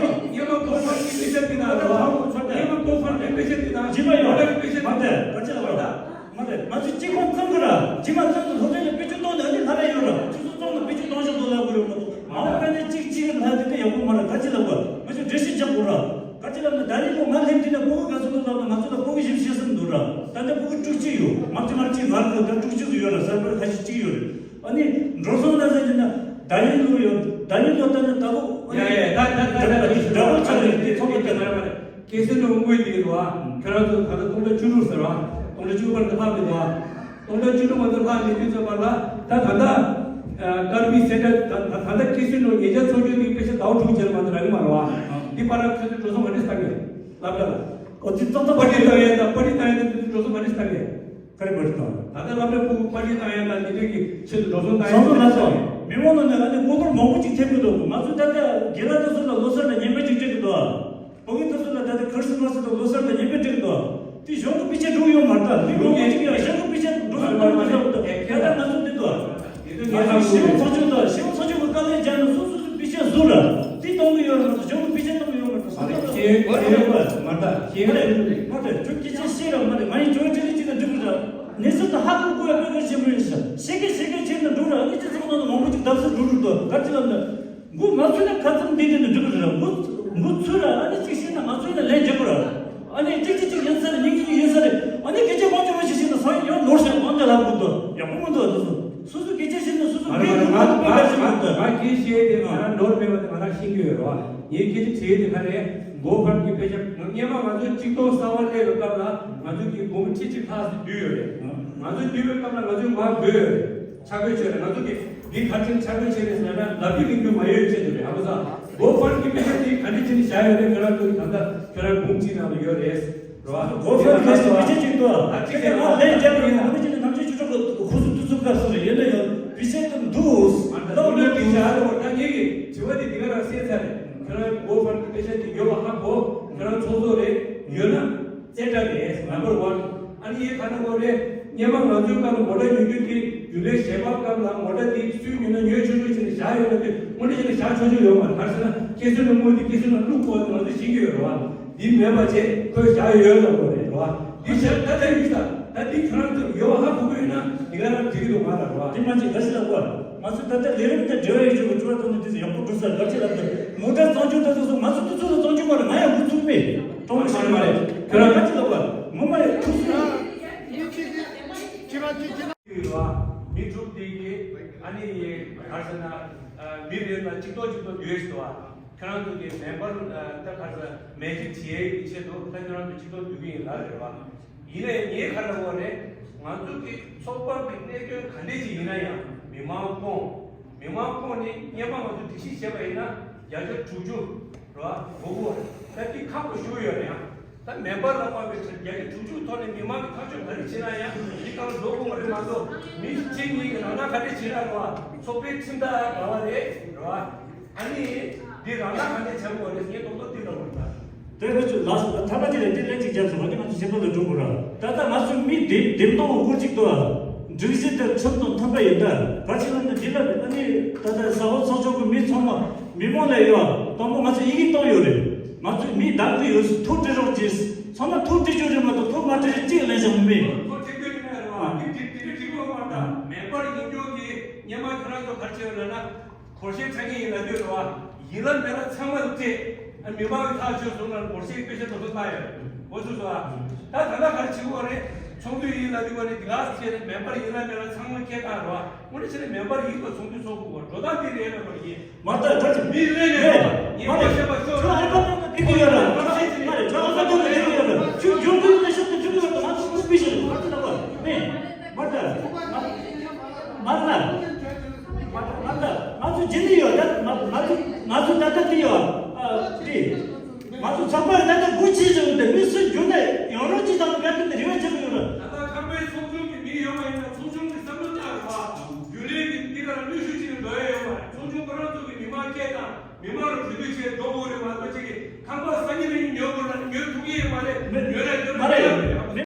ངས་མ་གོ་ཕར་གྱི་དཔེ་ཆ་དེ་དང་རོ། ངས་མ་གོ་ཕར་གྱི་དཔེ་ཆ་དེ་དང་ཇི་མ་ཡོད་མ་རེད། དཔེ་ཆ་མ་དེ་ག་ཅི་ལབ་དགོས། མ་རེད། ང་ཚོས་གཅིག་ཁོང་ཚང་གི་ར། རྗེས་མ་ཚང་གི་སློབ་གྲྭ་ལ་བེད་སྤྱོད་གཏོང་ནས་ཨ་ནི་ལྷ་ར་ཡོད་ར། ཆུ་ཚོད་ཚང་ལ་བེད་སྤྱོད་གཏོང་ཤོག་དོ་ལབ་དགོས་རེད་མ་གཏོགས། མ་འོངས་པ་ནས་གཅིག་གཅིག་ལ་དེ་འདྲ་ཡག་པོ་མ་རེད། ག་ཅི་ལབ་དགོས། ང་ཚོས་འགྲེལ་བཤད་རྒྱག་དགོས་ར། ག་ཅི་ལབ་ན་ད་རེས་ལོ་ང་སླེབས་དུས་ན་ཕྲུ་གུ་ག་ཚོད་འདུག་ལབ་ན་ང་ཚོ་ལ་ཕྲུ་གུ་བཞི་བཅུ་ཞེ་གསུམ་འདུག་ར། ད་ལྟ་ཕྲུ་གུ་དྲུག་ཅུ་ཡོད། ང་ཚོ་ང་གཅིག་ང་རེད། ད་དྲུག་ཅུ་ཡོད་ར། གསར་པ་ཁ་ཤས་གཅིག་ཡོད་རེད། ཨ་ནི་འགྲོ་སོང་ལ་ཟེར་གྱི་ན་ད་རེས་ལོ་ཡོད། ད་རེས་ལོ་ད་ནི་ད་ལོ་ཡ་ཡ་ད་ད་ད་ད་འདྲ་པོ་ཆགས་རེད། དེ་ཚོགས་པ་དེ་ང་ར་མ་རེད། སྐྱེད་སྲིང་ལོ་དངུལ་དེ་རེད་བ། ཁྱོད་རང་ཚོ་ད་ལྟ་སྟོང་ཕྲག་བཅུ་དྲུག་ཟེར་བ། སྟོང་ཕྲག་བཅུ་དྲུག་བར་དུ་ལྷག་མི་འདུག་བ། སྟོང་ཕྲག་བཅུ་དྲུག་བར་དུ་ལྷག་མི་འདུག་ཚོད་པ་ལ་ད་ད་ལྟ་ཀར་བི་སེ་ཊར་ད་ད་ད་ལྟ་སྐྱེད་སྲིང་ལོ་ཉེ་ཆར་ཚོགས་རྒྱུ་དེ་དཔེ་ཆ་ཟླ་བ་དྲུག་ཅན་མ་གཏོགས་རག་གི་མ་རེད་བ། འདི་བར་ལ་ཁྱོད་ཚོས་འགྲོ་སོང་མ་རེད་ལྟ་གི། སློབ་གྲྭ་ལ། ཨོ་དེ་ཏག་ཏག་པར་ཊི་བཏང་ཡས་དང་པར་ཊི་བཏང་ཡས་དེ་འགྲོ་སོང་མ་རེད་ལྟ་གི། ག་རེ་པར་ཊི་བཏང་། ད་ལྟ་སློབ་གྲྭ་ཕྲུ་གུ་པར་ཊི་བཏང་ཡས་དང་དེ་འདྲ་གི་ཆེད་དུ་འགྲོ་སོང་བཏང་ཡས་བསམ་བློ་ལ་སོང་། མི་མང་ནང་ནས་ཨ་ནི་མགོ་འཐོམ་མང་པོ་ཅིག་ཐེབས་ཀྱི་འདུག་ང་ཚོ་ད་ལྟ་རྒན་ལགས་དེ་ཚོ་ལ་ལོ་གསར་དང་རྙིང་པ་ཅིག་སྤྲད་ཀྱི་འདུག་ཕྲུ་གུ་དེ་ཚོ་ལ་ད་ལྟ་ཁི་རི་སི་མ་སི་དང་ལོ་གསར་དང་རྙིང་པ་སྤྲད་ཀྱི་འདུག་དེ་གཞུང་གི་དཔེ་ཆ་འགྲོ་གི་ཡོད་མ་རེད། ད་མི་མང་པོ་ཅིག་ཡང་གཞུང་གི་དཔེ་ཆ་འགྲོ་སོང་གཏོང་གི་འདུག་ད་ལྟ་ང་ཚོ་འདི་འདུག་ང་ཚོ་ཞི་བའི་ཚོགས་ཆུང་དང་ཞི་བའི་ཚོགས་ཆུང་གི་བཀའ་ལན་སྦྱར་ནས་སོ་སོ་སོ་དཔེ་ཆ་བཟོ་ར། དེ་གཏོང་གི་ཡོད་རེད་མ་གཏོགས་གཞུང་གི་དཔེ་ཆ་གཏོང་གི་ཡོད་མ་རེད། སོ་སོ་ལ་ཁྱེད་ཁྱེད་མ་ད་ཁྱེད་མ་རེད། མ་རེད། ཁྱོད་སྐད་ཆ་བཤད་ར་མ་རེད། ང་ཡིན་ཇོ་ཊི་ལི་ཅིག་ལ་འགྲིག་གི་ར། གནས་ཚུལ་དེ་ཧ་གོ་དགོས་ཡ་དཔེ་གལ་ཆེན་པོ་ཡིན་ཤག་བཤད་གི་བཤད་གི་བྱས་ན་འགྲོ་ར། ཨ་ནི་སྤྱི་ཚོགས་ནང་ལ་མང་པོ་ཅིག་བརྡབ་གསིག་འགྲོ་འགྲོ་འདུག་ག་རེ་ལབ་ན། མགོ་མ་ཚོས་ན་ཁ་ཙམ་འདི་འདི་ནི་འགྲིག་གི་རེད། མགོ་མགོ་ཚོས་ར། ཨ་ནི་གཅིག་བཤད་ན་ང་ཚོས་ན་ལན་རྒྱག་དགོས་ར། ཨ་ནི་གཅིག་གཅིག་གཅིག་ཡིན་ས་རེད། གཉིས་གཉིས་གཉིས་ཡིན་ས་རེད། ཨ་ནི་སྐད་ཆ་མང་ཆེ་བ་ཞིག་བཤད་ན་སང་ཡང་ནོར་ཤག་མང་དེ་ལབ་དགོས་འདུག་ཡག་པོ་མི་འདུག་དེ་ཚོ་སོ་སོ་སྐད་ཆ་བཤད་ན་སོ་སོ་ང་རང་ང་ང་ང་ང་སྐད་བཤད་དེ་ང་རང་ནོར་མེད་པ་དེ་ང་རང་ཤེས་ཀྱི་ཡོད་རེད་བ། ངའི་སྐད་ཆ་དྲིས་དེ་ག་རེད། མགོ་འཕར་གྱི་དཔེ་ཆ་སྔོན་མ་ང་ཚོ་གཅིག་སྟོང་གསར་པ་སླེབས་པའི་སྐབས་ལ་ང་ཚོ་གི་སྒོར་མོ་ཁྲི་གཅིག་ལྷག་ཙམ་བསྡུས་ཡོད་རེད། ང་ཚོ་བསྡུས་པའི་སྐབས་ལ་ང་ཚོས་མར་བགོས་ཡོད་རེད། ཆ་བགོས་བྱས་རེད། ང་ཚོ་གི་འདི་ག་ཅིག་ཆ་བགོས་བྱས་རེད་ཟེར་ན་ལབ་རྒྱུ་གླེང་རྒྱུ་མ་ཡོད་ཆེད་དུ་རེད། ཧ་གོ་སོང་། མགོ་འཕར་གྱི་དཔེ་ཆ་འདི་ག་འདྲ་བྱས་ནས་བཞག་ཡོད་རེད། ང་རང་ཚོ་གི་ད་ལྟ་ཁྱོད་རང་འབུམ་གཅིག་ནང་ལ་ཡོད་རེད། རེད་བ། མགོ་འཕར་གྱི་དཔེ་ཆ་གཅིག་འདུག་ད་གཅིག་ཟེར་ན་ལན་རྒྱག་གི་ཡིན། ང་ཚོ་ནམ་རྒྱུན་ཆུ་ཕྲུག་གི་ཧུ་སུ་ཏུ་སུ་སྐབས་སུ་རེད། ཡིན་ན་ཡང་དཔེ་ཆ་འདི་འདུག་ང་ཚོ་ལོ་ལོ་འདི་བཞག་རེད་བ། ད་ངེད་ཀྱི་དྲི་བ་འདི་འདི་ག་རང་སེལ་ཚར་རེད། ཁྱོད་རང་མགོ་འཕར་གྱི་དཔེ་ཆ་འདི་ཡོད་པ་ཧ་གོ། ཁྱོད་རང་ཚོགས་གཙོ་རེད། ཡོད་ན། རྩེ་གྲ་རེད། ནམ་བར་ཝན། ཨ་ནི་ཡིན་ག་ན་གོ་རེད། སྔོན་མ་ང་ཚོའི་སྐབས་ལ་མོ་ཊ་ཉོ་རྒྱུ་དེ་རྒྱུན་ལས་གཞན་པ་སྐབས་ལ་མོ་ཊ་དེ་སུས་ཉོས་ན་ཉོས་ཆོག་ཆོག་བྱས་ནས་བཞག་ཡོད་ན་དེ་དངོས་གནས་བྱས་ན་བཞག་ཆོག་ཆོག་ཡོད་མ་རེད། ག་རེ་ཟེར་ན་སྐྱེད་སྲིང་ལ་དངུལ་དེ་སྐྱེད་སྲིང་ལ་བླུགས་དགོས་ང་ཚོས་ཤེས་ཀྱི་ཡོད་རེད་བ། འདི་མེད་པ་བྱས་ཁོས་བཞག་ཡོད་ལབ་དགོས་རེད་བ། འདི་བྱས་ད་ལྟ་ཡིན་ས་ད་འདི་ཁྱོད་རང་ཚོ་ཡོད་པ་ཧ་གོ་གི་ཡོད་ན་འདི་ག་རང་འགྲིག་གི་འདུག་ང་ལ་རེད་བ། འདི་མ་བྱེད་ག་ཞིག་ལབ་དགོས། ང་ཚོས་ད་ལྟ་ལས་རིམ་དང་འབྲེལ་བ་ཡོད་ཆོག་གི་སྤྲོ་བ་བཏང་ནས་དེ་ཚོ་ཡག་པོ་འགྲུབ་ས་ག་ཅི་ལབ་དུས་མོ་ཊ་གཙང་སྐྱོང་དེ་ཚོ་སོང་ང་ཚོ་དུས་ཚོད་ལ་གཙང་སྐྱོང་མ་རེད། ང་ཡང་འགོ་ཚུགས་མེད། གྲོང་ཁྱེར་མ་རེད། ཁྱོད་རང་ག་ཅི་ལབ་པ་ངོ་མ་རེད། ཐུགས་སུ་ཡོད་པ་མི་ཕྲུག་དེ་གི་ཨ་ནི། ག་རེ་ཟེར་ན། མི་རེ་ལ་གཅིག་ཏོག་གཅིག་ཏོག་འདུས་ཟེར་བ། ཁྱེད་རང་ཚོ་གི་མེམ་པར་ད་ག་རེ་ཟེར་མེ་ཇིག་བྱེད་ཡས་ཀྱི་ཆེད་དུ་ད་ཁྱེད་རང་ཚོ་གཅིག་ཏོག་འདུས་ཀྱི་ཡིན་ལབ་རེད་བ། ཡིན་ནའི་ངས་ག་རེ་ལབ་དགོས་རེད། ང་ཚོ་གི་ཚོགས་པ་གི་གནད་དོན་ག་འདྲས་ཅིག་ཡིན་ན་ཡང་མི་མང་ཁོངས། མི་མང་ཁོངས་ནི་སྔོན་མ་ང་ཚོ་སྒྲིག་གཞི་བྱས་པ་ཡིན་ན་བརྒྱ་ཆ་དྲུག་ཅུ་རེད་བ། འགོ་བོ་ད་འདི་ཁག་པོ་ཞིག་ཡོད་རེད་ཡང་། ད་མེམ་པར་ལ་དཔག་པའི་ཆ་བརྒྱ་ཆ་དྲུག་ཅུ་ཐོག་ནས་མི་མང་གི་ཐག་གཅོད་ག་རེ་བྱེད་ན་ཡང་འདི་གང་བཟོ་དགོས་མ་རེད་མ་གཏོགས། མི་གཅིག་གཉིས་ཀྱི་རང་སྣང་ག་རེ་བྱེད་ན་རེད་བ། ཚོགས་པའི་ཁྲིམས་ཐག་ར་བ་རེད་རེད་བ། ཨ་ནི་འདི་རང་སྣང་ག་འདྲ་བྱ་དགོས་རེད། ངས་རྡོག་རྡོག་འདི་ལ་བར་ད། དེ་ཁོ་ཚོས་ལགས་སོ། ད་ཐ་མ་དེ་ལས་དེ་ལན་གཅིག་བརྒྱབ་སོང་བ་དེ་ང་ཚོ་སེམས་པ་ལ་སྒྲུང་དགོས་ར། ད་ལྟ་ང་ཚོའི་མི་འདེམས་འདེམས་ཐོག་འུ་གཅིག་ཏུ་སྒྲིག་གཞི་དེ་ཁྲིམས་དང་མཐུན་པ་ཡིན་ད་ག་ཅི་ལ་ནི་འདི་ལ་ཨ་ནི་ད་ལྟ་ས་འོག་ཚོགས་ཆུང་གི་མི་ཚང་མ་མི་མང་ལ་ཡོད་དང་པོ་ང་ཚོ་ཡི་གེ་བཏང་ཡོད་རེད། ང་ཚོའི་མི་བདམས་ཀྱི་ཡོད་ཚོ་ཐུགས་ཁྲལ་རོགས་གྱིས། ཚང་མ་ཐུགས་ཁྲལ་བྱོས་རེད་མ་གཏོགས་ཐུགས་མ་ཁྲལ་གཅིག་ལེན་བཞག་མི་མེད། ཁོ་ཁྲིད་དགོས་ཀྱི་མེད་རེད་བ། འདི་འདི་འདི་འདྲ་འགྲིག་གི་ཡོད་མ་རེད། མེམ་པར་ཡིན་རྒྱུ་གི་སྔོན་མ་ཁྱེད་རང་ཚོ་ག་རེ་བྱས་ཡོད་ལབ་ན། སྒོར་གཞས་འཁྲབ་མཁན་ཡིན་ལབ་དུས་རེད་བ། ཡིན་ལ་མེད་ལ་ཚང་མ་ལ་སྤྲད། ཨ་མི་མང་གི་ཐག་ཆོད་སོང་ན་སྒོར་གཞས་པེ་ཤ་དོ་ཚོ་བཏང་ཡོད། འོ་ཚོ་ཚོ་ཨ། ད་ད་ལྟ་ག་རེ་བྱེད་དགོས་རེད། ཚོགས་འདུ་ཡིན་ལབ་དུས་བ་ནི་དེ་ག་ཚེ་རེད། མེམ་པར་ཡིན་ལ་མེད་ལ་ཚང་མ་ཁྱེད་བཏང་རེད་བ། དངོས་གནས་བྱས་ན་མེམ་པར་ཡིན་པ་ཚོགས་འདུ་ཚོགས་དགོས་པ་འགྲོ་སྟངས་འདི་རེད་ལབ་པ་ཡིན། མ་ལྟ་ད་ཅི་མི་ལས་ལས་རེད་བ། ཡིན་པ་བཤད་པ་ཤོག་ར། ཁྱོད་ཨ་ཁ་ཏོན་ཏོ་ཁྱོད་ཡོད་ར། ཁྱོད་ཨ་ཁ་ཏོན་ཏོ་ཁྱོད་ཡོད་ར། ཁྱོད་འབྱོར་འབྱོར་ལས་ཤོག་ཏོ་ཁྱོད་ཡོད་ར། ང་ཚོ་ཁུར་པི་ཤོག་ང་ཚོ་ལ་བ་མེད། མ་ལྟ་མ་ལྟ། ང་ཚོ་རྗེས་ནས་ཡོད་ད། ང་ཚོ་ང་ཚོ་ད་ལྟ་དེ་ཡོད་ཨ་དེ། ང་ཚོ་ཚོགས་པ་ད་ལྟ་སྒོ་ཕྱེ་བཞག་འདི་མི་སུ་འགྱུར་ན་ཡང་རོགས་ཅིག་དང་འགལ་དུ་ནི་རེ་བ་བྱེད་ཀྱི་ཡོད་ར། ད་ལྟ་ཁམས་པའི་ཚོགས་ཆུང་གི་མི་ཡོད་པ་ཡིན་ན་ཚོགས་ཆུང་གི་བསམ་བློ་བཏང་རོགས། རྒྱུན་ལས་ཀྱི་འདི་ག་ལ་གནོན་ཤུགས་ཅིག་འགྲོ་ཡ་ཡོད་པ་རེད། ཚོགས་ཆུང་ཁོ་རང་ཚོ་གི་མི་མང་སྐད་དང་མི་མང་ལ་གྲོས་བསྡུར་བྱས་འགྲོ་དགོས་རེད་མ་གཏོགས་ཅིག་གིས་ཁང་པ་སང་ཉིན་རིང་ཉོ་དགོས་ན་ཉོ་ཐུབ་ཀྱི་ཡོད་མ་རེད། ཉོ་ཡ་ཉོ་ན་མ་རེད། མ་རེད།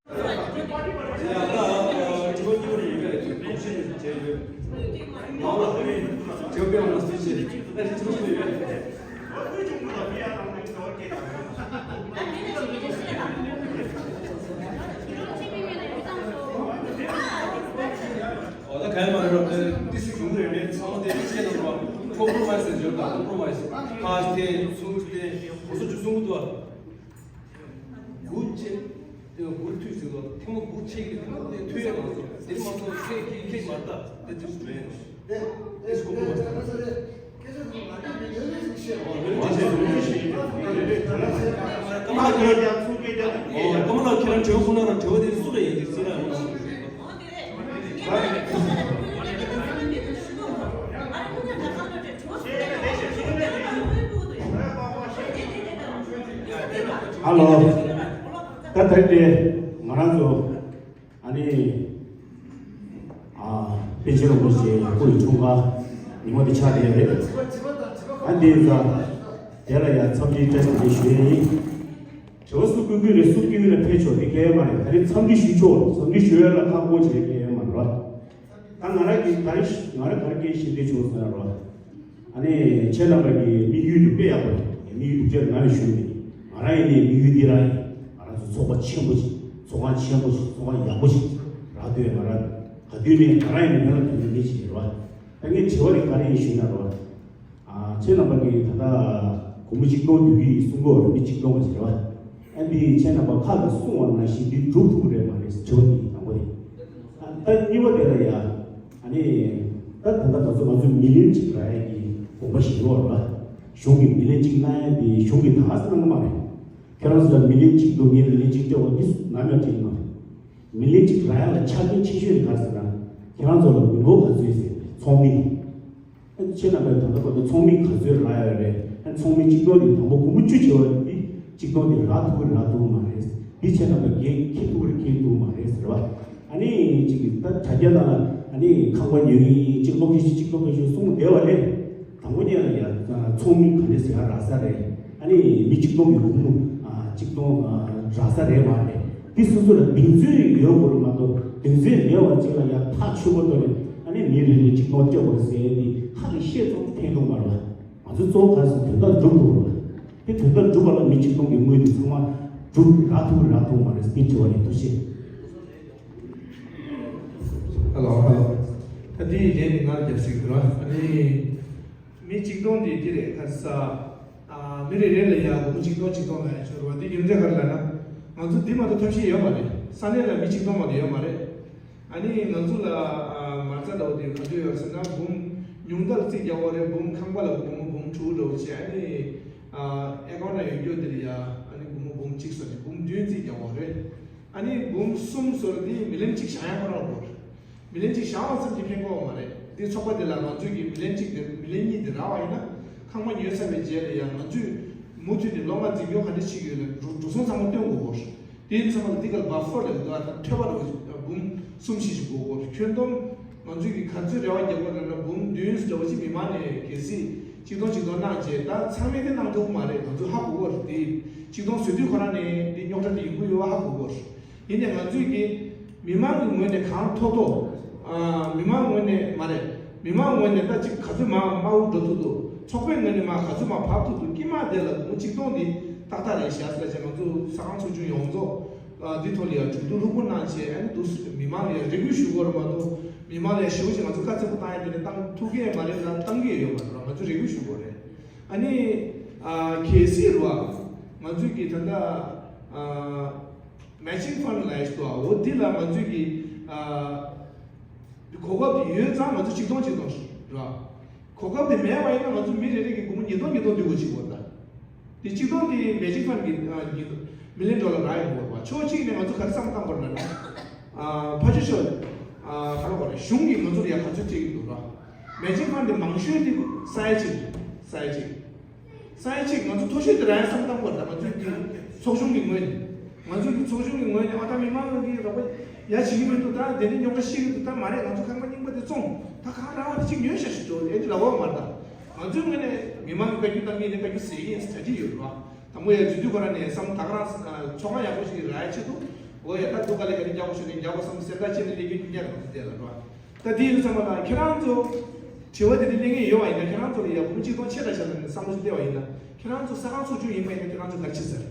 འོ་ད་ག་ཡ་མ་རེད་རོགས། ཏི་སི་གཞུང་རེ་རེ་ཚང་མ་དེ་ཤེས་དང་རོགས། ཁོ་པོ་རོ་མའི་སི་ཟེར་འཇོག་དང་ཁོ་པོ་རོ་མའི་སི་ཕར་སྟེ་ཚུར་སྟེ་གོ་ས་ཅུ་གསུང་གི་འདུག་ཨ། དགུ་བཅས་དེ་དགུར་མཐུད་ཟེར་བ་ཐེངས་མ་དགུ་ཆད་ཀྱི་ཐེངས་མ་དེ་མཐུད་ཡ་མ་གཏོགས་དེ་མ་གཏོགས་ཁྱེད་ཀྱིས་ཁྱེད་མ་ལྟ་དེ་དུས་མེད། དེ་དེ་སྐོར་མ་ལྟ། ཀ་མ་ལགས་ཁྱེད་རང་དྲི་བ་ཁོ་ན་རང་དྲི་བ་དེ་སུ་ལ་ཡིན་དེ་སུ་ལ་ཡིན། ཧ་ལོ། ད་ད་དེ་ང་རང་ཚོ་ཨ་ནི་ཨ་པཎ་ཆེན་རིན་པོ་ཆེ་སྐུ་ཡི་འཁྲུངས་སྐར་ཉིན་མོ་དེ་ཆགས་བསྡད་ཡོད་རེད། ཨ་འདི་ཡིན་ཙང་དེ་ལ་ཡང་འཚམས་འདྲི་བཀྲ་ཤིས་བདེ་ལེགས་ཞུ་ཡས་ཡིན། དྲི་བ་སུ་བཀོད་ཀྱི་རེད། སུ་བཀོད་ཀྱི་རེད་ཕལ་ཆེར་དེ་གལ་མ་རེད། ད་རེས་འཚམས་འདྲི་ཞུ་ཆོག་འཚམས་འདྲི་ཞུ་ཡ་ལ་ཁག་པོ་བྱེད་གལ་མ་རེད་བ། ད་ང་རང་གིས་ད་རེས་ང་རང་ག་རེ་སྐད་ཞིབ་འདྲི་བྱུང་ཟེར་ན་རོ། ཨ་ནི་ཁྱེད་རྣམ་པ་གི་དམིགས་ཡུལ་དེ་དཔེ་ཡག་པོ་རེད། དམིགས་ཡུལ་སྒྲུབ་བྱེད་ནང་ནས་ཞུས་ནས་ང་རང་ཡིན་ནའི་དམིགས་ཡུལ་འདི་རང་ཡིན། ང་རང་ཚོ་ཚོགས་པ་ཆེན་པོ་ཞིག་ཚོགས་ཁང་ཆེན་པོ་ཞིག་ཚོགས་ཁང་ཡག་པོ་ཞིག་རག་དུས་ང་རང་ག་དུས་ནས་ང་རང་ཡིན་ནའི་ལ་དོན་དུ་མི་ཞིག་རེད་བ། ད་ངས་དྲི་བ་དེ་ག་རེ་ཡིན་ཞུས་ན་རོ། ཨ་ཁྱེད་རྣམ་པ་གིས་ད་ལྟ་སྒོར་མོ་གཅིག་སྟོང་བསྡུ་གི་ཡིན་གསུང་གི་ཡོད་རེད། མི་གཅིག་སྟོང་བ་ཞིག་རེད་བ། ཨ་འདི་ཁྱེད་རྣམ་པ་ཁག་གིས་གསུང་བ་ནང་བཞིན་འདི་སྒྲུབ་ཐུབ་ཀྱི་རེད་མ་རེད་ཟེར་དྲི་བ་དེ་དང་པོ་རེད། ཨ་ད་གཉིས་པ་དེ་ལ་ཡ། ཨ་ནི། ད་ད་ལྟ་ང་ཚོ་ང་ཚོ་མི་ལོན་གཅིག་རག་ཡ་གི་དགོངས་པ་བཞེས་ཡོད་རེད་བ། གཞུང་གིས་མི་ལོན་གཅིག་གནང་ཡ་དེ་གཞུང་གིས་ད་ག་སེ་གནང་གི་མ་རེད། ཁྱེད་རང་ཚོ་ལ་མི་ལོན་གཅིག་འདུག་ངས་མི་ལོན་གཅིག་སྤྲད་དགོས་འདི་ནམ་ཡང་དྲན་གྱི་མ་རེད། མི་ལོན་གཅིག་རག་ཡ་ལ་ཆ་རྐྱེན་ཆེ་ཤོས་དེ་ག་རེ་ཟེར་ན། ཁྱེད་རང་ཚོ་ལ་མི་འབོར་ག་ཚོད་ཡོད་ཟེར་ཚོགས་མི། ཁྱེད་རྣམ་པས་ད་ལྟ་བར་དུ་ཚོགས་མི་ག་ཚོད་རག་ཡོད་རེད། ཚོགས་མི་གཅིག་སྟོང་དེ་དང་པོ་སྒོར་མོ་བཅུ་བྱས་པ་དེ་གཅིག་སྟོང་དེ་རག་ཐུབ་ཀྱི་རེད་རག་ཐུབ་ཀྱི་མ་རེད། འདི་ཁྱེད་རྣམ་པས་འགན་འཁྱེར་ཐུབ་ཀྱི་རེད་འཁྱེར་ཐུབ་ཀྱི་མ་རེད་ཟེར་བ། ཨ་ནི་གཅིག་གིས་ད་དྲ་རྒྱ་ནང་ལ་ཨ་ནི་ཁང་པ་ཉོ་གི་ཡིན་གཅིག་སྟོང་ཁེ་ཤི་གཅིག་སྟོང་ཁེ་ཤི་གསུངས་བསྡད་པ་ལས། དང་པོ་ཉིད་ལ་ཡ་ཚོགས་མི་ག་འདྲས་ཟེར་ཡ་རག་ས་རེད། ཨ་ནི་མི་གཅིག་སྟོང་གི་སྒོར་མོ་གཅིག་སྟོང་རག་ས་རེད་མ་རེད། འདི་སོ་སོ་ལ་གདེང་ཚོད་ཡོད་དགོས་རེད་མ་གཏོགས་གདེང་ཚོད་མེད་པ་ཅིག་ལ་ཡ་ཐག་ཆོད་པོ་ཐོག་ནས་ཨ་ནི་མི་རེ་རེ་གཅིག་སྟོང་སྤྲད་དགོས་རེད་ཟེར་ཡ་འདི་ཁ་གི་བཤད་ཚོགས་ཕན་ཐོགས་མ་རེད་བ། ང་ཚོ་གཙོ་བོ་ག་རེ་ཟེར་དོན་དག་སྒྲུབ་དགོས་རེད་བ། དེ་དོན་དག་སྒྲུབ་པ་ལ་མི་གཅིག་སྟོང་གི་དངུལ་འདི་ཚང་མ་སྒྲུབ་རག་ཐུབ་རག་ཐུབ་མ་རེད་འདི་དྲི་བ་ནི་ཐུགས་རྗེ་ཆེ། ཧ་ལོ་ཧ་ལོ། ད་འདི་ཡི་རྗེས་ནི་ང་རྒྱབ་ཞིག་འདུག་ར། ཨ་ནི། མི་གཅིག་སྟོང་དེ་འདི་རེད་ཁ་ས། ཨ་མི་རེ་རེ་ལ་ཡ་སྒོར་མོ་གཅིག་སྟོང་གཅིག་སྟོང་ལ་ཡ་ཤོར་བ་འདི་རྒྱུ་མཚན་ག་རེ་ལབ་ན། ང་ཚོ་འདི་མ་གཏོགས་ཐབས་ཤེས་ཡོད་མ་རེད། ས་གནས་ལ་མི་གཅིག་སྟོང་མ་གཏོགས་ཡོད་མ་རེད། ཨ་ནི་ང་ཚོ་ལ་ཨ་མ་རྩ་འདྲ་བོ་དེ་ག་ཚོད་ཡོད་ཟེར་ན་འབུམ་ ཉུང་མཐར་རྩིས་རྒྱག་དགོས་རེད། འབུམ་ཁང་པ་ལ་སྒོར་མོ་འབུམ་དྲུག་འདྲ་བོ་བྱས། ཨ་ནི་ཨ་ཨེ་ཀའུན་ཊི་ནང་ཡོད་རྒྱུ་དེ་ལ་ཡ་ཨ་ནི་སྒོར་མོ་འབུམ་གཅིག་སོགས་ཀྱི་འབུམ་བདུན་རྩིས་རྒྱག་དགོས་རེད། ཨ་ནི་འབུམ་གསུམ་སོགས་འདི་མི་ལན་གཅིག་བཞག་ཡ་ཁོ་རང་དགོས་རེད། མི་ལན་གཅིག་བཞག་པ་ཙམ་གྱིས་ཕན་གྱི་ཡོད་མ་རེད། འདི་ཚོགས་པ་འདི་ལ་ང་ཚོས་ཀྱི་མི་ལན་གཅིག་དེ་མི་ལན་གཉིས་དེ་རག་པ་ཡིན་ན། ཁང་པ་ཉོས་ཚར་བའི་རྗེས་ལ་ཡང་ང་ཚོས་མུ་མཐུད་ནས་ལོ་ལྔ་འཛིན་སྐྱོང་ག་འདྲ་བྱེད་ཀྱི་ཡོད་ལ་འགྲོ་འགྲོ་སོང་ཚང་མ་སྟོན་དགོས་སྐོར། དེ་ཡིན་ཙང་འདི་ག་ལ་བྷ་ཧྥར་ལབ་འདུག་ཨ། ད་ཐོད་པ་རུ་འབུམ་གསུམ་བཞི་ཞིག་དགོས་སྐོར། ཁྱོན་བསྡོམས་ང་ཚོས་ཀྱི་ག་ཚོད་རེ་བ་རྒྱག་དགོས་ལབ་ན་འབུམ་བདུན་འདྲ་བོ་ཅིག་མི་མང་ནས་གལ་སྲིད་ཆིག་སྟོང་ཆིག་སྟོང་གནང་རྗེས། ད་ཚང་མས་དེ་གནང་ཐུབ་ཀྱི་མ་རེད། ང་ཚོས་ཧ་གོ་གི་རེད། དེ་ཆིག་སྟོང་བཟོ་དུས་ཁོ་རང་ནས་འདི་རྙོག་དྲ་དེ་ཡོང་གི་ཡོད་པ་ཧ་གོ་གི་རེད། ཡིན་ནའི་ང་ཚོས་ཀྱི་མི་མང་གི་ངོས་ནས་གང་ཐུབ་ཐུབ། ཨ། མི་མང་ངོས་ནས་མ་རེད། མི་མང་ངོས་ནས་ད་ཅིག་ག་ཚོད་མང་མང་པོ་འགྲོ་ཐུབ་ཐུབ། ཚོགས་པའི་ངོས་ནས་མར་ག་ཚོད་མང་བབས་ཐུབ་ཐུབ། དཀྱིལ་མ་དེ་ལ་སྒོར་མོ་ཆིག་སྟོང་འདི་ཏག་ཏག་རེད་ཤག་ཟེར་བྱས། ང་ཚོ་ས་ཁང་ཚོགས་ཆུང་ཡོངས་རྫོགས་ཨ་འདི་ཐོག་ལ་ཡང་གྲོས་བསྡུར་ལྷུག་པོ་གནང་བྱས། ཨ་ནི་འདུག་སེ་མི་མང་ལ་ཡང་རེ་སྐུལ་ཞུ་དགོས་རེད་མ་གཏོགས། མི་མང་ལ་ཡང་ཞེ་པོ་ཅིག་ང་ཚོ་བཀའ་བཙན་པོ་བཏང་ཡ་དེ་ནི་བཏང་ཐུབ་ཀྱི་ཡོད་མ་རེད་ལ། བཏང་གི་ཡོད་མ་རེད། ང་ཚོ་རེ་སྐུལ་ཞུ་དགོས་རེད། ཨ་ནི་ཨ་གལ་སྲིད་རེད་བ། ང་ཚོས་ཀྱི་ད་ལྟ་ཨ་མེ་ཆིང་ཕན་ལབ་ཡ་ཞིག་འདུག་ཨ། འོ་འདི་ལ་ང་ཚོས་ཀྱི་ཨ་གོ་སྐབས་དེ་ཡོད་ཙང་ང་ཚོ་ཆིག་སྟོང་ཆིག་སྟོང་རེད་བ། གོ་སྐབས་དེ་མེད་པ་ཡིན་ན་ང་ཚོ་མི་རེ་རེ་གིས་སྒོར་མོ་ཉིས་སྟོང་ཉིས་སྟོང་བསྡུ་དགོས་ཀྱི་ཡོད་ད། དེ་ཆིག་སྟོང་དེ་མེ་ཆིང་ཕན་གྱི་ཨ་ཉིས་སྟོང་མི་ལན་ཌོ་ལར་རག་ཡོང་གི་ཡོད་རེད་བ། ཕྱོགས་གཅིག་ནས་ང་ཚོ་ག་རེ་བསམ་བཏང་དགོས་རེད་ལབ་ན། ཨ་ཕར་ཕྱོགས་ཕྱོགས་ཨ་ག་རེ་ལབ་དགོས་རེད། གཞུང་གིས་ང་ཚོ་ལ་ཡ་ག་ཚོད་སྤྲད་ཀྱི་འདུག་ར། མེ་ཆིང་ཕན་དེ་མང་ཤོས་དེ་ས་ཡ་གཅིག་རེད། ས་ཡ་གཅིག་ས་ཡ་གཅིག་ང་ཚོ་མཐོ་ཤོས་དེ་རག་ཡ་བསམ་བཏང་དགོས་རེད། ང་ཚོའི་གི་ཚོགས་ཆུང་གི་ངོས་ནས། ང་ཚོའི་གི་ཚོགས་ཆུང་གི་ངོས་ནས་ཨ་ད་མི་མང་གི་རོགས་པ་ཡ་བྱེད་ཀྱི་མི་འདུག་ད་དེ་འདྲའི་རྙོག་དྲ་ཤེས་ཀྱི་འདུག་ད་མ་རེད། ང་ཚོ་ཁང་པ་རྙིང་པ་དེ་བཙོང་། ད་གང་རག་པ་དེ་གཅིག་ཉོས་ཤག་ཞིག་འགྲོ་ཨེ་འདྲ་ལབ་དགོས་མ་རེད། ད་ང་ཚོའི་ངོས་ནས་མི་མང་གི་བཀའ་བཀྱོན་བཏང་གི་ཡིན་ན་བཀའ་བཀྱོན་ཟེར་གྱི་ཡིན་ཟེར་གྱི་ཡོད་རེད་བ། དང་པོ་ཡ་དུས་དུས་ཁོ་རང་ནས་བསམ་ད་ག་རང་ཚོང་ཁང་ཡག་པོ་ཞིག་རག་ཡ་ཆེད་དུ། འོ་ཡ་ད་སྡུག་ག་ལས་ག་ནས་རྒྱག་དགོས་ཞུ་ནས་རྒྱག་དགོས་བསམ་སེམས་ཐག་བཅད་ནས་སླེབས་ཀྱི་ཡིན་ཡ་རེད་བ། དེ་འདྲ་ཟེར་གྱི་ཡོད་རེད་བ། ད་དེ་ཡིན་ཙང་མ་ལ་ཁྱེད་རང་ཚོ་དྲི་བ་དེ་འདྲ་གླེང་གི་ཡོད་པ་ཡིན་ན། ཁྱེད་རང་ཚོ་ལ་ཡ་སྒོར་མོ་གཅིག་སྟོང་ཆེ་དྲགས་ཤག་ལབ་ནས་བསམ་བློ་ཞིག་བཏང་བ་ཡིན་ན། ཁྱེད་རང་ཚོ་ས་ཁང་ཚོགས་ཆུང་ཡིན་པ་ཡིན་ན་ཁྱེད་རང་ཚོ་ག་རེ་བྱེད་ས་རེད།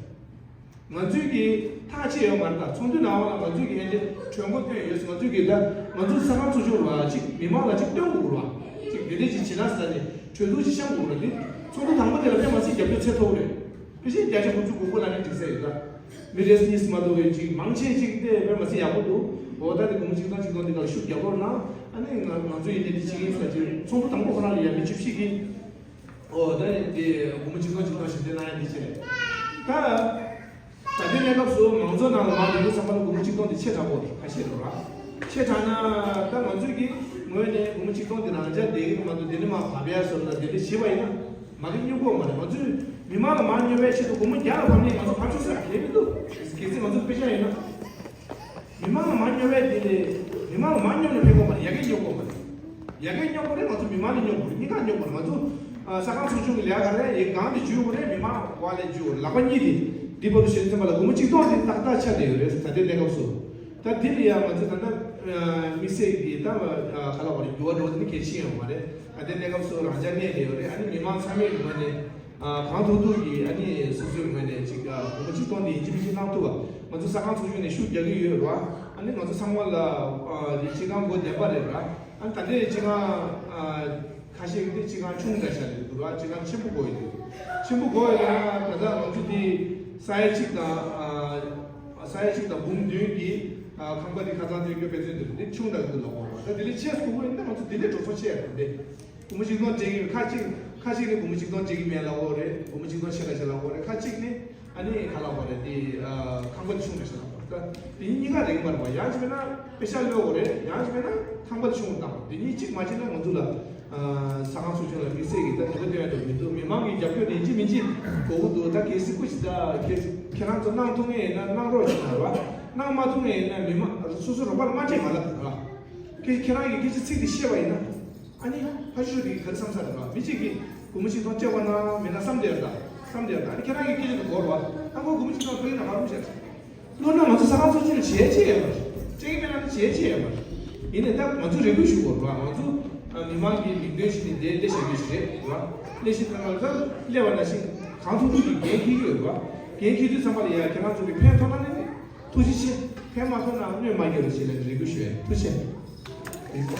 ང་ཚོས་ཀྱི་ཐག་བཅད་ཡོད་མ་རེད། ད་ཚོགས་འདུའི་ནང་ལ་ང་ཚོས་ཀྱི་ཨེ་འདྲ་གྲོས་འགོ་བཏོན་ཡོད། ང་ཚོས་ཀྱི་ད་ང་ཚོའི་ས་ཁང་ཚོགས་ཆུང་ལ་ཅིག་མི་མང་ལ་ཅིག་སྟོན་དགོས་རེད་བ། ཅིག་དེ་འདྲ་ཅིག་བྱེད་ན་ཟེར་ནས་གྲོས་བསྡུར་ཅིག་བཤམས་དགོས་རེད། དེ་ཚོགས་འདུ་དང་པོ་དེ་ལ་དཔེ་མ་སྲིད་རྒྱབ་སྐྱོར་ཚད་མཐོ་པོ་རེད། ཕལ་ཆེར་བརྒྱ་ཆ་དགུ་བཅུ་གོ་དགུ་ལབ་ནས་འགྲིག་ས་ཡོད་ད། མི་རེ་གཉིས་མ་གཏོགས་པའི་ཅིག་མང་ཆེ་ཅིག་དེ་དཔེ་མ་སྲིད་ཡག་པོ་འདུག་འོ་ད་དེ་སྒོར་མོ་གཅིག་སྟོང་གཅིག་སྟོང་དེ་ག་ལ་ཤུགས་རྒྱག་དགོས་ན། ཨ་ནི་ང་ང་ཚོ་ཡིན་ནའི་དེ་བྱེད་ཀྱི་ཡིན་ཟེར་ཅིག་ཚོགས་འདུ་དང་པོ་ཁོ་རང་ལ་ཡ་མི་བཅུ་བཞི་གིས། འོ་ད་ནི་དེ་སྒོར་མོ་གཅིག་སྟོང་གཅིག་སྟོང་ཞིག་དེ་གནང་ཡ་དེ་བྱས། ད་ད་ལྟའི་གནས་སྐབས་སུ་མང་ཚོགས་ནང་ལ་མར་འགྲོ་དུས་ཙམ་པ་ལ་སྒོར་མོ་གཅིག་སྟོང་དེ་ཆེ་དྲགས་པོ་རེད། ཁ་ཤས་རེད་བ། ཆེ་དྲགས་ན་ད་ང་ཚོས་ཀྱི་ངོས་ནས་སྒོར་མོ་གཅིག་སྟོང་དེ་རང་འཇགས་བསྡད་ཀྱི་མ་གཏོགས་དེ་ནས་མར་བབས་ཡ་བཟོ་འདྲ་དེ་འདྲ་བྱས་པ་ཡིན་ན། མ་གི་སྨྱོ་གི་ཡོད་མ་རེད། ང་ཚོས་མི་མང་ལ་མར་སྨྱོ་བའི་ཆེད་དུ་སྒོར་མོ་བརྒྱ་ལ་ཕབ་ནས་ང་ཚོ་ཕབ་ཆོག་ས་གང་ཡང་མི་འདུག་གལ་སྲིད་ང་ཚོ་དཔེ་ཆ་ཡིན་ན། མི་མང་ལ་མར་སྨྱོ་བའི་དེ་ལས་མི་མང་ལ་མར་སྨྱོ་ནས་ཕན་གི་ཡོད་མ་རེད། ཡ་གིར་སྨྱོ་གི་ཡོད་མ་རེད། ཡ་གིར་སྨྱོ་གི་རེད། ང་ཚོ་མི་མང་ལ་སྨྱོ་གི་རེད། གཉིས་ཀ་སྨྱོ་གི་རེད། ང་ཚོ་ཨ་ས་ཁང་ཚོགས་ཆུང་གི་ལས་ཀ་རེད། ཡིན་གང་དེ་འཇུས་དགོས་རེད། མི་མང་བ་ལས་འཇུས་དགོས་རེད། ལག་པ་གཉིས་དེ་འདི་བར་དུ་བྱེད་དུས་ཙམ་པ་ལ་སྒོར་མོ་གཅིག་སྟོང་དེ་ཏག་ཏག་ཆགས་བསྡད་ཡོད་རེད། ད་ལྟའི་གནས་སྐབས་སུ། ད་འདི་ལ་ཡང་ང་ཚོས་ད་ལྟ་དམིགས་བསལ་གྱི་ད་ག་ལབ་དགོས་རེད། འགྱུར་བ་འགྲོ་བ་དེ་ནི་གལ་ཆེན་ཡོད་མ་རེད། ད་ལྟའི་གནས་སྐབས་སུ་རང་འཇགས་གནས་བསྡད་ཡོད་རེད། ཨ་ནི་མི་མང་ཚང་མའི་ངོས་ནས་ཨ་གང་ཐུབ་ཐུབ་ཀྱིས་ཨ་ནི་སོ་སོའི་ངོས་ནས་ཅིག་ཨ་སྒོར་མོ་གཅིག་སྟོང་དེ་ཡིན་གཅིག་མིན་གཅིག་གནང་ཐུབ་པ། ང་ཚོ་ས་ཁང་ཚོགས་ཆུང་ནས་ཤུགས་རྒྱག་གི་ཡོད་རེད་བ། ཨ་ནི་ང་ཚོ་ཚང་མ་ལ་ཨ་སྤྱི་ཁང་སྒོ་བདེ་པ་རེད་ར། ཨ་ནི་ད་ལྟའི་སྤྱི་ཁང་ཨ་ཁ་ཤས་ཀྱི་དེ་སྤྱི་ཁང་ཆུང་དྲགས་ཤག་རེད་འདུག་ར། སྤྱི་ཁང་ཆེན་པོ་དགོས་ཡོད་འདུག་ཆེན་པོ་དགོས་ཡོད་ན་ད་ལྟ་ང་ཚོ་དེ་ས་ཡ་གཅིག་དང་ཨ་ས་ཡ་གཅིག་དང་འབུམ་བདུན་གྱི་ཨ་ཁང་པ་དེ་ཁ་ཚང་དེ་སྐྱོ་དཔེ་མཚོན་དེ་རེད། དེ་ཆུང་དྲགས་འདུག་ལབ་དགོས་རེད་བ། ད་དེ་ལས་ཆེ་སུ་དགོས་ཡིན་ན་ང་ཚོ་དེ་ལས་འགྲོ་སོང་ཆེ་ཡ་རེད་དེ། སྒོར་མོ་གཅིག་སྟོང་སྤྲད་ཀྱི་ཡོད། ཁ་ཅིག་ཁ་ཅིག་ནི་སྒོར་མོ་གཅིག་སྟོང་སྤྲད་ཀྱི་མེད་ལབ་ཀྱི་ཡོད་རེད། སྒོར་མོ་གཅིག་སྟོང་ཆེ་དྲགས་ཆེ་ལབ་ཀྱི་ཡོད་རེད། ཁ་ཅིག་ནི་ཨ་ནི་ག་ལབ་དགོས་རེད། དེ་ཨ་ཁང་པ་དེ་ཆུང་དྲགས་ཆེ་ལབ་ཀྱི་ཡོད་རེད། ད་དེ་གཉིས་ཀ་རེད་ཀྱི་མ་རེད་པ། ཡང་གཅིག་མིན་ན་དཔེ་ཆ་གློད་དགོས་རེད། ཡང་གཅིག་མིན་ན་ཁང་པ་དེ་ཆུང་བཏང་དགོས། དེ་གཉིས་གཅིག་མ་བྱས་ན་ང་ཚོ་ལ་ཨ་ས་ཁང་ཚོགས་ཆུང་ལ་དམིགས་བསལ་གྱི་ད་དེ་འདྲ་སྟོན་ཡ་འགྲོ་མི་འདུག་མི་མང་གི་རྒྱབ་སྐྱོར་ཡིན་གཅིག་མིན་གཅིག་དགོས་ཀྱི་འདུག་ད་གལ་སྲིད་སྐུ་མཁྱེན་ད་ཁྱེད་ཁྱེད་རང་ཚོ་གནང་ཐུབ་མཁན་ཡིན་ན་གནང་རོགས་བྱེད་དང་ར། གནང་མ་ཐུབ་མཁན་ཡིན་ན་མི་མང་སོ་སོའི་རོགས་པ་ལ་མ་སྤྲད་མ་ལབ་དང་ར། ཁྱེད་ཁྱེད་རང་གི་སྐད་ཆ་ཚིག་དེ་ཤེས་པ་ཡིན་ན། ཨ་ནི་ཕ་ཤུལ་དེ་ག་རེ་བསམ་ས་རེད་ལ། མི་གཅིག་གིས་སྒོར་མོ་གཅིག་སྟོང་སྤྲད་པ་ན་མེད་ན་བསམ་བསྡད་ཡོད་ད། བསམ་བསྡད་ཡོད་ད། ཨ་ནི་ཁྱེད་རང་གི་སྐད་ཆ་དེ་གོ་རེད་བ། ཨ་ཁོ་སྒོར་མོ་གཅིག་སྟོང་སྤྲད་ན་ག་རེ་བྱས། བློ་ན་ང་ཚོ་ས་ཁང་ཚོགས་ཆུང་ལ་བྱས་ཅི་ཡོད་མ་རེད། སྤྲད་ཀྱི་མེད་ན་ནི་བྱས་ཅི་ཡོད་མ་རེད། ཡིན་ནའི་ད་ང་ཚོ་རེ་སྐུལ་ཞུ་དགོས་རེད་བ། ང་ཚོ་ཨ་མི་མང་གི་མིག་མདུན་ཞིག་ནས་འདིར་སླེབས་བཞག་རྒྱུ་ཞིག་རེད་བ། སླེབས་ཞིག་ཐང་ལ་ད་སླེབས་པ་ནང་བཞིན་གང་ཐུབ་ཐུབ་ཀྱིས་འགན་འཁྱེར་གྱི་ཡོད་རེད་བ། འགན་འཁྱེར་དུས་ཙམ་པ་ལ་ཡ་ཁྱེད་རང་ཚོ་གི་ཕན་ཐོགས་ན་ནི་ཐུགས་རྗེ་ཆེ། ཕན་མ་ཐོགས་ན་གནོད་མ་སྐྱེལ་རོགས་བྱེད་ལབ་ནས་རེ་སྐུལ་ཞུ་ཡ་ཡིན། ཐུགས་རྗེ་ཆེ།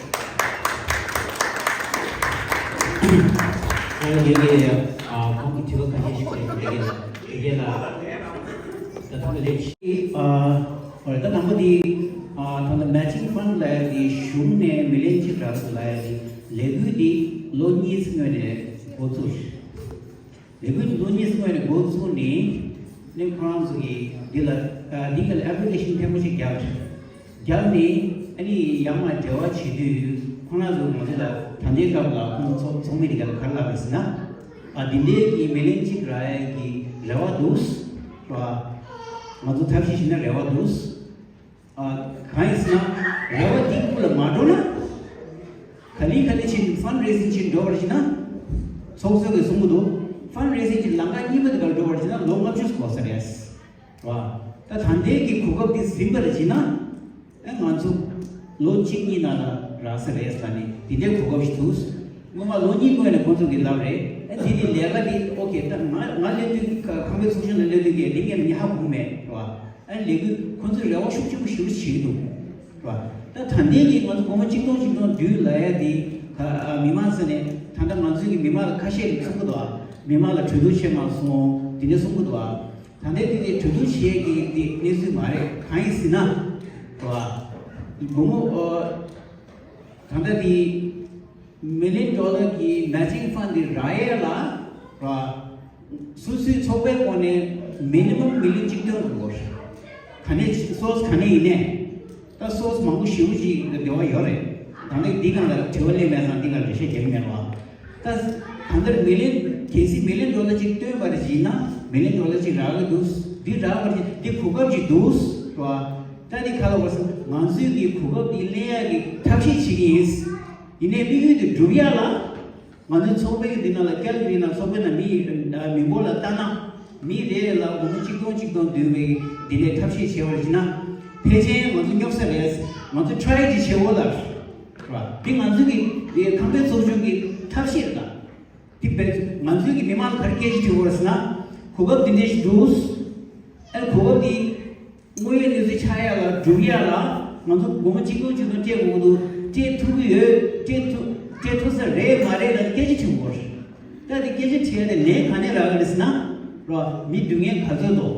ཨ་ཡ་ཡ་ཡ། ཨ་ཁོང་གི་དྲི་བ་ཁ་ཤས་ཤིག་དྲིས་པ་དེ་ག་ལ་དེ་ག་ལ་ད་ཐོག་ལ་ལས་ཤིག་ཨ་ཨོ་རེད། ད་དང་པོ་དེ་ཨ་ཐོག་ལ་Matching Fund ལབ་ཡ་དེ་གཞུང་ནས་མི་ལན་གཅིག་རག་སོང་ལབ་ཡ་དེ་ལས་འགུལ་དེ་ ལོ་གཉིས་སྔོན་ནས་འགོ་ཚུགས། ལས་འགུལ་ལོ་གཉིས་སྔོན་ནས་འགོ་ཚུགས་ནས་ནི་ཁོ་རང་ཚོ་གིས་འདི་ལ་ཨ་འདི་ག་ལ་ཨེ་པི་ལི་ཀེ་ཤན་ཕྲན་བུ་ཞིག་བརྒྱབ། བརྒྱབ་ནས་ཨ་ནི་ཡང་མ་འབྲེལ་བ་བྱེད་དུས་ཁོ་རང་ཚོ་ང་ཚོ་ལ་ད་ལྟའི་སྐབས་ལ་ཁོང་ཚོ་ཚོགས་མི་དེ་ག་ལ་ག་རེ་ལབ་རེད་ཟེར་ན། ཨ་འདི་འདྲའི་གི་མི་ལན་གཅིག་རག་ཡ་གི་རེ་བ་འདུག་ར། ང་ཚོ་ཐབས་ཤེས་བྱས་ན་རེ་བ་འདུག་ཨ་གང་ཡིན་ཟེར་ན་རེ་བ་འདི་ཁུར་ལ་མ་འགྲོ་ན། ག་ལེ་ག་ལེ་ཕྱིན་ཕན་རེ་སིང་ཕྱིན་འགྲོ་བར་བྱེད་ན། ཚོགས་གཙོ་གིས་གསུང་གི་འདུག་ཕན་རེ་སིང་གི་ལམ་ཁ་གཉིས་པ་དེ་གར་འགྲོ་བར་བྱེད་ན་ལོ་ལྔ་བཅུ་འགོར་ས་རེད། ར། ད་ད་ལྟའི་གི་གོ་སྐབས་འདི་ཟིན་པར་བྱེད་ན། ཨ་ང་ཚོ་ལོ་གཅིག་གཉིས་ནང་ལ་རག་ས་རེད་ཟེར་ནས་དེ་འདྲའི་གོ་སྐབས་ཤིག་འདུག་སྔོན་མ་ལོ་གཉིས་སྔོན་ནས་ཁོང་ཚོ་གིས་ལབ་རེད། ཨ་འདི་ནི་ལས་ཀ་འདི་ཨོ་ཁེ་ད་ང་ང་སླེབས་དུས་ཁ་ཁང་པའི་ཚོགས་ཆུང་ལ་སླེབས་དུས་ཀྱི་འདི་ངས་ཉི་ཧ་གོ་མེད་ར། ཨ་ལས་འགུལ་ཁོང་ཚོས་རེ་བ་ཤུགས་ཆེན་པོ་ཞེ་པོ་བྱེད་ཀྱི་འདུག་ར། ད་ད་ལྟའི་གི་ང་ཚོ་སྒོར་མོ་གཅིག་སྟོང་གཅིག་སྟོང་བསྡུས་ལབ་ཡ་འདི་ག་ཨ་མི་མང་ས་ནས་ད་ལྟ་ང་ཚོའི་གི་མི་མང་ལ་ཁ་ཤས་ཀྱིས་གསུང་གི་འདུག་ཨ་མི་མང་ལ་གྲོས་བསྡུར་བྱས་མ་སོང་དེ་འདྲ་གསུང་གི་འདུག་ཨ། ད་ལྟའི་དེ་དེ་གྲོས་བསྡུར་བྱེད་ཀྱི་དེ་གནས་ཚུལ་མ་རེད། གང་ཡིན་ཟེར་ན། ར། སྒོར་མོ་ཨ། ད་ལྟ་དེ་མི་ལི་ཡན་ཌོ་ལར་གྱི་མེ་ཅིང་ཕན་དེ་རག་ཡས་ལ། ར། སོ་སོའི་ཚོགས་པའི་ངོས་ནས་མི་ནི་མམ་མི་ལི་ཡན་གཅིག་སྟོན་དགོས། ག་ནས་སོར་སི་ག་ནས་ཡིན་ནས། ད་སོར་སི་མང་པོ་ཞེ་པོ་ཅིག་འབྲེལ་བ་ཡོད་རེད། ད་ནི་འདི་སྒང་ལ་དྲི་བ་སླེབས་མེད་ཙང་འདི་སྒང་འགྲེལ་བཤད་རྒྱག་གི་མེད་རོགས། ད་གང་ལྟར་མི་ལི་ཡན་གལ་སྲིད་མི་ལི་ཡན་ཌོ་ལར་གཅིག་བཏོན་པར་བྱས་ན་མི་ལི་ཡན་ཌོ་ལར་གཅིག་རག་གི་འདུག་འདི་རག་པར་བྱས་འདི་གོ་སྐབས་ཅིག་འདུག་རོགས། ད་འདི་ག་ལ་བར་སོང་ང་ཚོས་ཀྱི་གོ་སྐབས་འདི་ལེན་ཡག་གི་ཐབས་ཤེས་བྱེད་ཀྱི་ཡིན། ཡིན་ནའི་དམིགས་ཡུལ་དེ་འགྲུབ་ཡག་ལ། ང་ཚོའི་ཚོགས་པའི་འདི་ནང་ལ་ཀལ་གི་ནང་ཚོགས་པའི་ནང་མི་མི་འབོར་ལ་ལྟ་ན། མི་རེ་རེ་ལ་སྒོར་མོ་གཅིག་སྟོང་གཅིག་སྟོང་བསྡུས་པའི་འདི་ལས་ཐབས་ཤེས་བྱེད་པར་བྱེད་ན། ཕལ་ཆེར་ང་ཚོ་སྙོབ་ས་རེད། ང་ཚོ་ཊ་རའི་ཅིག་བྱེད་འོ་ལ། ར། འདི་ང་ཚོ་གི་འདི་ཁང་པའི་ཚོགས་ཆུང་གི་ཐབས་ཤེས་རེད་ལ། འདི་བས་ང་ཚོའི་གི་མི་མང་ལ་ག་རེ་སྐད་ཆ་དྲི་འོ་ལ་ཟེར་ན། གོ་སྐབས་འདི་འདྲས་ཞིག་འདུག་ཨ་གོ་སྐབས་འདི། དངོས་ཡོད་གནས་ཚུལ་ཆགས་ཡ་ལ་སྒྲུབ་ཡ་ལ་ང་ཚོ་སྒོར་མོ་གཅིག་སྟོང་གཅིག་སྟོང་སྤྲད་དགོས་ཀྱི་འདུག་སྤྲད་ཐུབ་ཀྱི་ཡོད། སྤྲད་ཐུབ་སྤྲད་ཐུབ་ས་རེད་མ་རེད་ལ་སྐད་ཆ་དྲི་དགོས་རེད། ད་དེ་སྐད་ཆ་དྲི་ཡ་དེ་ལན་ག་ནས་རག་གི་རེད་ཟེར་ན། རོ་མི་སྡུག་བསྔལ་ག་ཚོད་འདུག་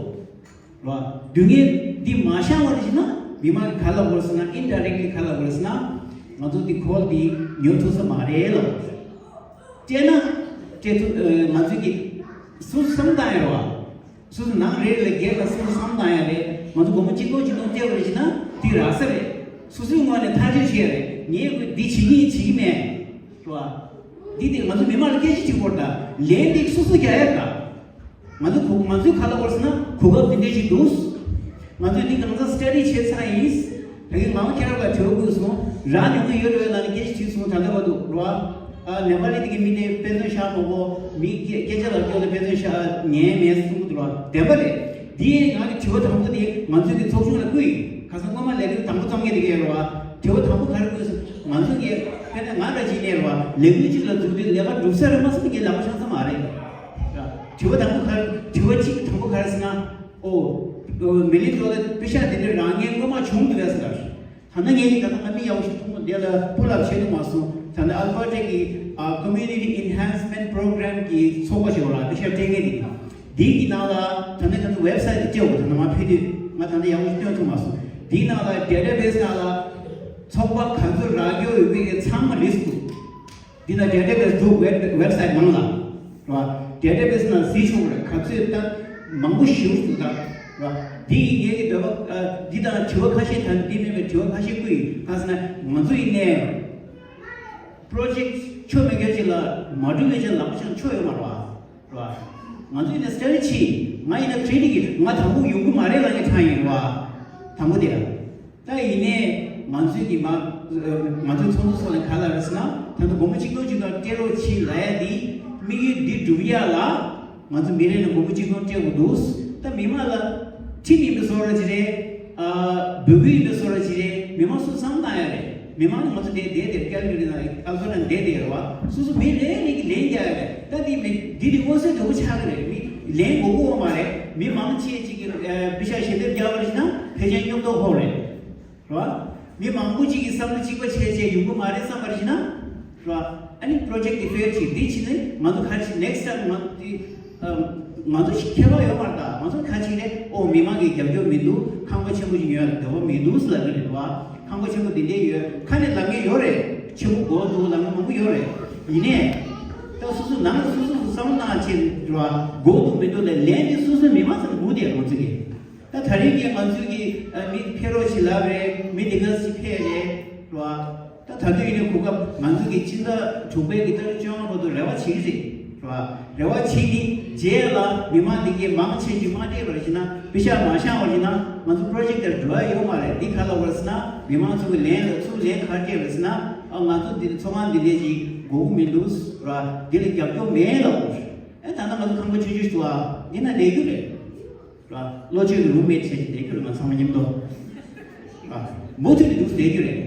རོ་སྡུག་བསྔལ་འདི་མ་བཤད་པ་རེད་ཟེར་ན་མི་མང་གིས་ག་ལབ་དགོས་རེད་ཟེར་ན་ཨིན་ཌའི་རེག་ལི་ག་ལབ་དགོས་རེད་ཟེར་ན། ང་ཚོ་འདི་ཁོལ་འདི་ཉོ་ཐུབ་ས་མ་རེད་ལབ་དགོས་རེད། སྤྲད་ན་སྤྲད་ཐུབ་ང་ཚོ་གི་སུ་བསམ་བཏང་ཡ་རོ། སོ་སོ་ནང་རེ་རེ་ལ་སྒེར་ལ་སོ་སོ་བསམ་བཏང་ཡ་རེད། ང་ཚོ་སྒོར་མོ་གཅིག་སྟོང་གཅིག་སྟོང་སྤྲད་པ་རེད་ཅེ་ན་དེ་རག་ས་རེད། སོ་སོའི་ངོས་ནས་ཐག་གཅོད་བྱེད་ཡ་རེད། ངས་ཁོས་འདི་བྱེད་ཀྱི་ཡིན་བྱེད་ཀྱི་མེད། རེད་བ། འདི་དེ་ང་ཚོ་མི་མང་ལ་སྐད་ཆ་དྲི་དགོས་རེད་ད། ལན་འདི་སོ་སོ་རྒྱག་ཡ་རེད་ད། ང་ཚོ་གོ་ང་ཚོའི་ག་ལ་དགོས་ཟེར་ན་གོ་སྐབས་འདི་འདྲ་ཞིག་འདུག་ང་ཚོས་འདི་གང་ཚང་སི་ཊ་ཌི་བྱས་ཚར་ཡིན། ད་གིན་ང་ཁྱེད་རང་ལ་དྲི་བ་བཀོད་སོང་། རག་མྱོང་གི་ཡོད་རེད་ལབ་ནས་སྐད་ཆ་དྲིས་སོང་། ད་ལྟ་བར་དུ་རེད་བ། ཨ་ནེ་པ་ལི་དེ་གི་མི་དེ་དཔེ་མཚོན་བཞག་མ་གོ་མི་སྐད་སྐད་ཆ་ལབ་རྒྱུ་ལ་དཔེ་མཚོན་བཞག་ཉན་མེད་གསུང་གི་འདུག་ར། བདེན་པ་རེད། འདི་ང་གི་དྲི་བ་དང་པོ་དེ་ང་ཚོའི་གི་ཚོགས་ཆུང་ལ་བསྐུར་ཡིན། ཁ་སང་སྔོན་མ་ལས་དོན་དང་པོ་བརྩམས་མཁན་དེ་གས་རེད་བ། དྲི་བ་དང་པོ་ག་རེ་བསྐུར་སོང་། ང་ཚོ་གི་དཔེར་ན་ང་འདྲ་ཅིག་ནས་རེད་བ། ལས་འགུལ་གཅིག་ལ་འཛུལ་དུས་ལས་ཀ་འགྲུབ་ས་རེད་མ་སོང་གི་ལག་པ་འཆང་ས་མ་རེད། ར། དྲི་བ་དང་པོ་ག་རེ་དྲི་བ་གཅིག་དང་པོ་ག་རེ་ཟེར་ན། ཨོ། མི་ལི་ཡན་ཌོ་ལར་པེ་ཤག་དེ་འདྲ་རག་མཁན་སྔོན་མ་བྱུང་འདུག་གས་ཟེར། ད་ནི་ངས་ཀྱི་ད་ལྟ་ང་མི་ཡག་པོ་ཞིག་མཐོང་མ་འདི་ལ་སྤུ་ལབ་བྱེད་ཐུབ་མ་སོང་། ད་ནི་ཨལ་བྷར་ཊ་གི་ཨ་Community Enhancement Program གི་ཚོགས་པ་ཞིག་ཡོད་ར། པེ་ཤག་སྤྲད་མཁན་དེ་གི་འདི་གི་ནང་ལ་ད་ནི་ང་ཚོ་ཝེབ་སའིཊ་དེ་སྤྲད་འོ། ད་ནི་ང་ཕེབས་དུས་ང་ད་ནི་ཡག་པོ་ཞིག་སྟོན་ཐུབ་མ་སོང་། འདིའི་ནང་ལ་ཌེ་ཊ་བེ་སི་ནང་ལ་ཚོགས་པ་ག་ཚོད་རག་རྒྱུ་ཡོད་པའི་གི་ཚང་མ་ལིསི་ཊི་འདུག་འདི་ན་ཌེ་ཊ་བེ་སི་འདུག་ཝེབ་ཝེབ་སའིཊ་ནང་ལ། རེད་བ། ཌེ་ཊ་བེ་སི་ནང་གཟིགས་ཆོག་གི་རེད། ག་ཚོད་ད་མང་པོ་ཞེ་པོ་འདུག་ད། རེད་བ། འདི་ཡིན་ངེད་ཀྱི་འདོད་པ་ཨ། འདི་དང་དྲི་བ་ཁ་ཤས་ད་འདི་མེད་པའི་དྲི་བ་ཁ་ཤས་བསྐུར་ཡིན། གང་ཟེར་ན་ང་ཚོ་ཡིན་ནའི་པོ་རོ་ཇེག་ཆོ་མེད་མཁན་ཅིག་ལ་མ་འགྲོ་མཁན་ཅིག་ལ་ལག་པ་འཆང་ཆོ་ཡོད་མ་རེད་བ། རེད་བ། ང་ཚོ་ཡིན་ན་སི་ཊ་ཌི་བྱེད། ང་ཡིན་ན་ཊེ་རེ་ནིང་གི་ང་དང་པོ་ཡོང་གི་མ་རེད་ལབ་མཁན་ཆགས་ཡིན་རེད་བ། དང་པོ་དེ་ལ། ད་ཡིན་ནའི་ང་ཚོའི་གི་མ་ང་ཚོའི་ཚོགས་འདུ་སོགས་ནས་ག་ལ་རེད་ཟེར་ན། ད་ལྟ་སྒོར་མོ་གཅིག་སྟོང་གཅིག་སྟོང་སྤྲད་རོགས་བྱེད་ལབ་ཡ་འདི་དམིགས་ཡུལ་འདི་འགྲུབ་ཡ་ལ་ང་ཚོ་མི་རེ་ནས་སྒོར་མོ་གཅིག་སྟོང་སྤྲད་དགོས་འདུག་ད་མི་མང་ལ་ཁྲིམས་ཡིན་པའི་བཟོ་འདྲ་ཅིག་རེད། ཨ་འབོད་སྐུལ་ཡིན་པའི་བཟོ་འདྲ་ཅིག་རེད། མི་མང་ཚོ་བསམ་བཏང་ཡ་རེད། མི་མང་ང་ཚོ་འདིར་བསྡད་དེ་ཀལ་གི་རི་ནང་ཨ་ལ་ཚོ་ནང་བསྡད་དེ་རེད་བ། སོ་སོ་མི་རེ་རེ་གི་ལན་རྒྱག་ཡ་རེད། ད་འདི་མི་འདི་ནི་མངོན་གསལ་དོད་པོ་ཆགས་ཀྱི་རེད། མི་ལན་དགོས་ཀྱི་ཡོད་མ་རེད། མི་མང་ཆེ་ཅིག་གིས་ཨ་པེ་ཤག་ཞལ་འདེབས་རྒྱག་པ་རེད་ན་ཕལ་ཆེར་སྙོབ་མདོག་ཁ་པོ་རེད། རེད་བ། མི་མང་པོ་ཅིག་གིས་བསམ་བློ་གཅིག་པ་བྱས་བྱས་ཡོང་གི་མ་རེད་བསམ་པ་རེད་ན། རེད་བ། ཨ་ནི་པོ་རོ་ཇེག་དེ་ཕེལ་བྱེད། འདི་བྱས་ནས་ང་ཚོ་ག་རེ་བྱེད། ནེག་སི་ཊའིམ་ང་ཚོ་འདི་ཨ་ང་ཚོ་ཞིག་ཁྱད་པར་ཡོད་མ་རེད། ད་ང་ཚོ་ག་རེ་བྱེད་རེད། ཨོ་མི་མང་གིས་རྒྱབ་སྐྱོར་མི་འདུག་ཁང་པ་ཆེན་པོ་ཞིག་ཉོ་ཡ་ལ་འདོད་པ་མི་འདུག་ཟེར་ལབ་ཀྱི་རེད་བ། ཁང་པ་ཆེན་པོ་འདི་འདྲས་ཡོད། ཁ་ནས་ལབ་མཁན་ཡོད་རེད། ཆེན་པོ་དགོས་འདུག་ལབ་མཁན་མང་པོ་ཡོད་རེད། ཡིན་ནའི་ད་སོ་སོ་ནང་ལ་སོ་སོ་སོ་བསམ་བློ་བཏང་བྱས་ར་དགོས་འདུག་མི་འདུག་ལས་ལན་དེ་སོ་སོའི་མི་མང་ཚོ་ལ་སྒུག་བསྡད་ང་ཚོ་གི། ད་ད་རིང་གི་ང་ཚོའི་གི་ཨ་མི་ཕེབས་རོགས་བྱེད་ལབ་རེད། མི་འདི་ག་ཚོད་ཕེབས་རེད་ར། ད་ད་དུང་ཡིན་ནའི་གོ་སྐབས་ང་ཚོ་གི་སྤྱི་ཟླ་དྲུག་པའི་གི་ཏ་རིག་བཅོ་ལྔ་བར་དུ་རེ་བ་བྱེད་ཀྱི་རེད་ར། རེ་བ་བྱེད་ནི་རྗེས་ལ་མི་མང་འདི་གས་མང་ཆེ་ཅིག་མ་སྤྲད་པར་བྱས་ན་པེ་ཤག་མ་བཞག་པར་བྱས་ན་ང་ཚོ་པྲོ་ཇེག་དེར་འགྲོ་ཡ་ཡོད་མ་རེད། འདི་ག་ལ་བར་ཟེར་ན་མི་མང་ཚོ་གི་ལན་ལ་ཚུར་ལན་ག་རེ་སྤྲད་པར་ཟེར་ན། ཨ་ང་ཚོ་འདི་ཚོང་ཁང་འདི་འདྲས་ཅིག་དགོས་ཀྱི་མི་འདུག་ར། འདི་ལ་རྒྱབ་སྐྱོར་མེད་ལབ་དགོས། ཨེ་ད་ལྟ་ང་ཚོ་ཁང་པ་ཆུང་ཆུང་ཞིག་འདུག་ཨ། འདི་ན་བསྡད་རྒྱུ་རེད་ར། བློ་ཆོས་ཀྱི་རུམ་མེད་བྱས་ཀྱི་བསྡད་རྒྱུ་རེད། ང་ཚང་མ་མཉམ་དུ་ར་མུ་མཐུད་ནས་འདུག་བསྡད་རྒྱུ་རེད།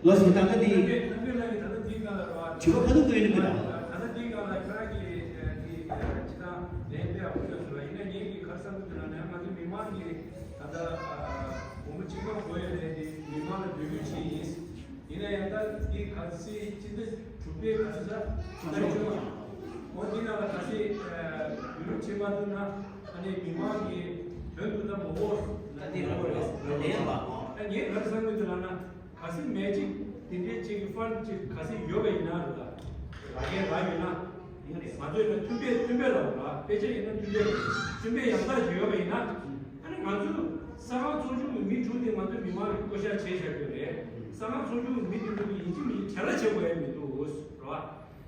ལོ་སུ་ད་ལྟ་འདི་དྲི་བ་ཁ་ཐུག་གོ་ཡོད་ནི་མི་འདུག་ད། ད་ལྟ་ངེད་ཀྱི་ག་རེ་བསམ་གྱི་འདུག་ལབ་ན་ང་ཚོ་མི་མང་གིས་ད་ལྟ་སྒོར་མོ་གཅིག་སྟོང་དགོས་ཡོད་རེད་དེ་མི་མང་ལ་འབོད་སྐུལ་བྱས་ཡིན། ཡིན་ན་ཡང་ད་འདི་ག་ཚོད་སྤྱི་ཟླ་དྲུག་པའི་ག་ཚོད་ད་ད་བཅུ་མ། འོ་འདི་ནང་ལ་ག་ཚོད་བསྡུ་རུབ་བྱེད་མ་ཐུབ་ན་ཨ་ནི་མི་མང་གི་དོན་དུ་ད་མ་འོ་ལ་འདི་ར་བ་རེད་ལ་ལན་ལ་ད་ངས་ག་རེ་བསམ་གྱི་འདུག་ལབ་ན། གལ་སྲིད་མེད་ཅིག་དེ་འདྲའི་ཅིག་གི་ཕན་ཅིག་གལ་སྲིད་ཡོད་པ་ཡིན་ན་རེད་ལ། རག་གས་རག་ཡོད་ན། ཡིན་རེད། ང་ཚོ་ཡིན་ན་མཐུན་པས་མཐུན་པས་ལ་ར་དཔེ་ཆ་ཡིན་ན་མཐུན་པས་མཐུན་པས་ཡང་དག་ཅིག་ཡོད་པ་ཡིན་ན། ཨ་ནི་ང་ཚོ་ས་ཁང་ཚོགས་ཆུང་གི་མི་དྲུག་དེ་ང་ཚོ་མི་མང་གི་བསྐོ་བཞག་བྱས་བཞག་རྒྱུ་རེད། ས་ཁང་ཚོགས་ཆུང་གི་མི་དེ་ཚོ་གི་ཡིན་གཅིག་མིན་གཅིག་བྲེལ་བ་བྱེད་དགོས་ཡ་མི་འདུག་ར།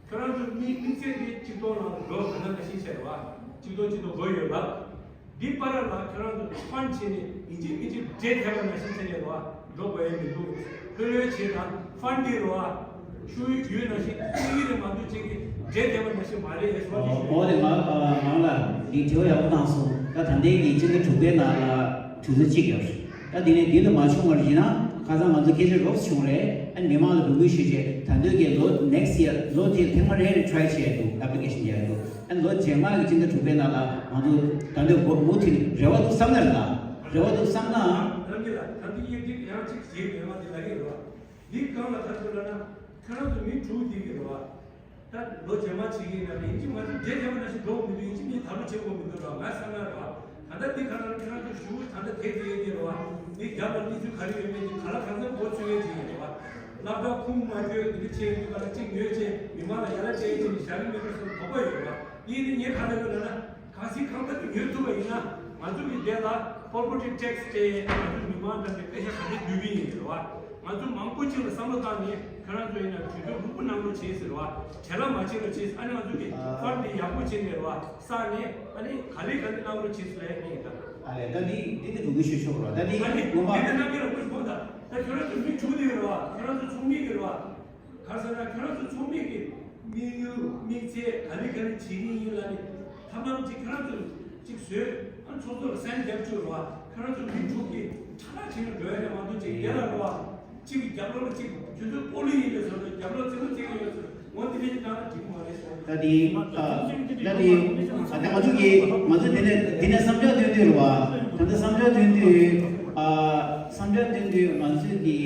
ཁྱོད་རང་ཚོ་མི་མི་ཚེ་འདི་གཅིག་སྟོང་ནང་ལ་འགྲོ་ག་ན་ན་ཤི་བྱས་ར། གཅིག་སྟོང་གཅིག་སྟོང་དགོས་ཡོད་ལ། འདི་པར་ལ་ཁྱོད་རང་ཚོ་ཕན་བྱས་ནས་ཡིན་གཅིག་མིན་གཅིག་འབྲས་ཐེབས་པ་ནང་བཞིན་བྱས་ནས་རོ་འགྲོ་དགོས་ཡ་མི་འདུག་ལྷོད་ལྷོད་བྱེད་དང་ཕན་འདི་རོ་ཨ། ཤུ་ཡུ་ཡུ་ནང་བཞིན་ཤུ་ཡུ་རེ་མ་འདུག་ཅིག་གི་འབྲས་ཐེབས་པ་ནང་བཞིན་མ་རེད་ཞུ་བ་འོ་དེ་ཞུ། འོ་དེ་ང་ང་ལ་འདི་དྲི་བ་ཡག་པོ་བཏང་སོང་། ད་ད་ལྟའི་གི་སྤྱི་ཟླ་དྲུག་པའི་ནང་ལ་དུས་ཚོད་གཅིག་ཡོད་རེད། ད་དེ་ནས་འདི་ལ་མ་བྱུང་བར་ཡིན་ན་ཁ་སང་ང་ཚོ་སྐད་ཆ་རོབ་བྱུང་རེད། ཨ་ནི་མི་མང་ལ་འབོད་སྐུལ་ཞུས་རྗེས་ད་འདོད་ཀྱི་ལོ་next year ལོ་དེ་ཐེངས་མ་རེ་རེ་try བྱས་འདུག application རྒྱག་འདུག་ཨ་ནི་ལོ་རྗེས་མ་གི་སྤྱི་ཟླ་དྲུག་པའི་ནང་ལ་ང་ཚོ་ད་འདོད་མུ་མཐུད་རེ་བ་འདུག་བསམ་ནས་ལ་རེ་བ་འདུག་བསམ་ནའང་། རང་གི་ལ་ད་འདི་ཡིན་འདི་ཡང་གཅིག་བྱེད་མེད་མ་དེ་ལ་ཡིན་རོ། འདི་གང་ལ་ཐར་དགོས་ལ་ན་ཁྱོད་རང་ཚོ་མི་དྲུག་འདི་གི་རོ། ད་ལོ་རྗེས་མ་བྱེད་ཀྱི་ཡིན་ན་ཡིན་གཅིག་མ་གཅིག་འབྲས་རྒྱབ་ན་ཞིག་འགྲོ་མི་འདུག་ཡིན་གཅིག་མིན་ད་ལོ་བྱེད་དགོས་མི་འདུག་རོ་ང་བསམ་ན་རོ། ད་ལྟ་འདི་གང་ལ་ཁྱོད་རང་ཚོ་ཞུ་ད་ལྟ་དེ་དེ་ཡིན་གྱི་རོ། འདི་རྒྱབ་ལ་གནས་ཚུལ་ག་རེ་ཡོད་མེད་ཀྱི་ག་ལ་གང་འཚམ་གོ་ཚོད་ཡོད་ཀྱི་ཡིན་རོ། སློབ་གྲྭ་ཁུངས་མ་འཁྱོལ་འདི་འདྲ་བྱས་འདུག་ག་ལ་གཅིག་ཉོས་བྱས་མི་མང་ལ་ཡ་ལ་བྱས་ཀྱི་བཞག་གི་མི་འདུག་སོགས་དོགས་པ་ཡོད་རོ། འདི་ནི་ངས་ག་ལ་ཡོད་ལ་ན། གལ་སྲིད་ཁང་པ་དེ་ཉོ་ཐུབ་པ་ཡིན་ན་ང་ཚོ་གི་དེ་ལ་property tax སྤྲད། ང་ཚོ་མི་མང་འདྲ་བའི་པེ་ཤ་ག་ནས་བསྡུ་གི་ཡིན་རེད་བ། ང་ཚོ་མང་པོ་ཅིག་ལ་བསམ་བློ་བཏང་ནས་ཁྱོད་རང་ཚོ་ཡིན་ན་གྲོས་བསྡུར་ལྷུག་པོ་གནང་རོགས་བྱེད་ཟེར་བ། བྲེལ་བ་མ་བྱེད་རོགས་བྱེད། ཨ་ནི་ང་ཚོ་གི་ཨ། ཕར་འདི་ཡག་པོ་བྱེད་ནས་རེད་བ། བསགས་ནས་ཨ་ནི་ག་ལེ་ག་ལེ་གནང་རོགས་བྱེད་ཟེར་ཡ་ཡིན་ད། ཨ་ལས་ད་འདི་འདི་གི་འགྲོ་གི་ཤོད་ཤོད་རོགས་ད་འདི་ཨ་ནི་ངོ་མ། འདི་ག་གནང་གི་རོགས་པོ་ཞིག་གོ་ད། ད་ཁྱོད་རང་ཚོ་མི་དྲུག་འདི་རེད་བ། ཁྱོད་རང་ཚོ་ཚོགས་མི་གི་རེད་བ། ག་རེ་ཟེར་ན་ཁྱོད་རང་ཚོ་ཚོགས་མི་གི་དམིགས་ཡུལ་དམིགས་ཚད་ག་ལེ་ག་ལེ་བྱེད་ཀྱི་ཡིན་ལབ་ནས་ཐབས་ལམ་ཅིག་ཁྱོད་རང་ཚོ་ཅིག་བཟོས། ཨ་ཚོགས་གཙོ་ལ་སན་རྒྱབ་བཅུག་རོགས། ཁྱོད་རང་ཚོ་མི་དྲུག་གིས་ཁྲ་ཁྲ་བྱས་ནས་འགྲོ་ཡ་རེད་མ་གཏོགས་ཅིག་ཡ་ལ་རོགས། གཅིག་གི་རྒྱབ་ལོགས་ལ་གཅིག་ཁྱོད་ཚོ་པོ་ལི་ཡིན་པའི་བཟོ་འདྲ་རྒྱབ་ལོགས་རྩེད་མོ་རྩེ་གི་ཡོད་ཚོད་ངོ་འདི་འདྲ་ཞིག་བཏང་ན་འགྲིག་མ་རེད་ཟེར། ད་དེ་ད་དེ་ང་ཚོ་གི་ང་ཚོ་དེ་ནས་དེ་ནས་བསམ་འཆར་བཏོན་དུས་རེད་བ། ད་ལྟ་བསམ་འཆར་བཏོན་དུས་ཨ་བསམ་འཆར་བཏོན་དུས་ང་ཚོས་གི་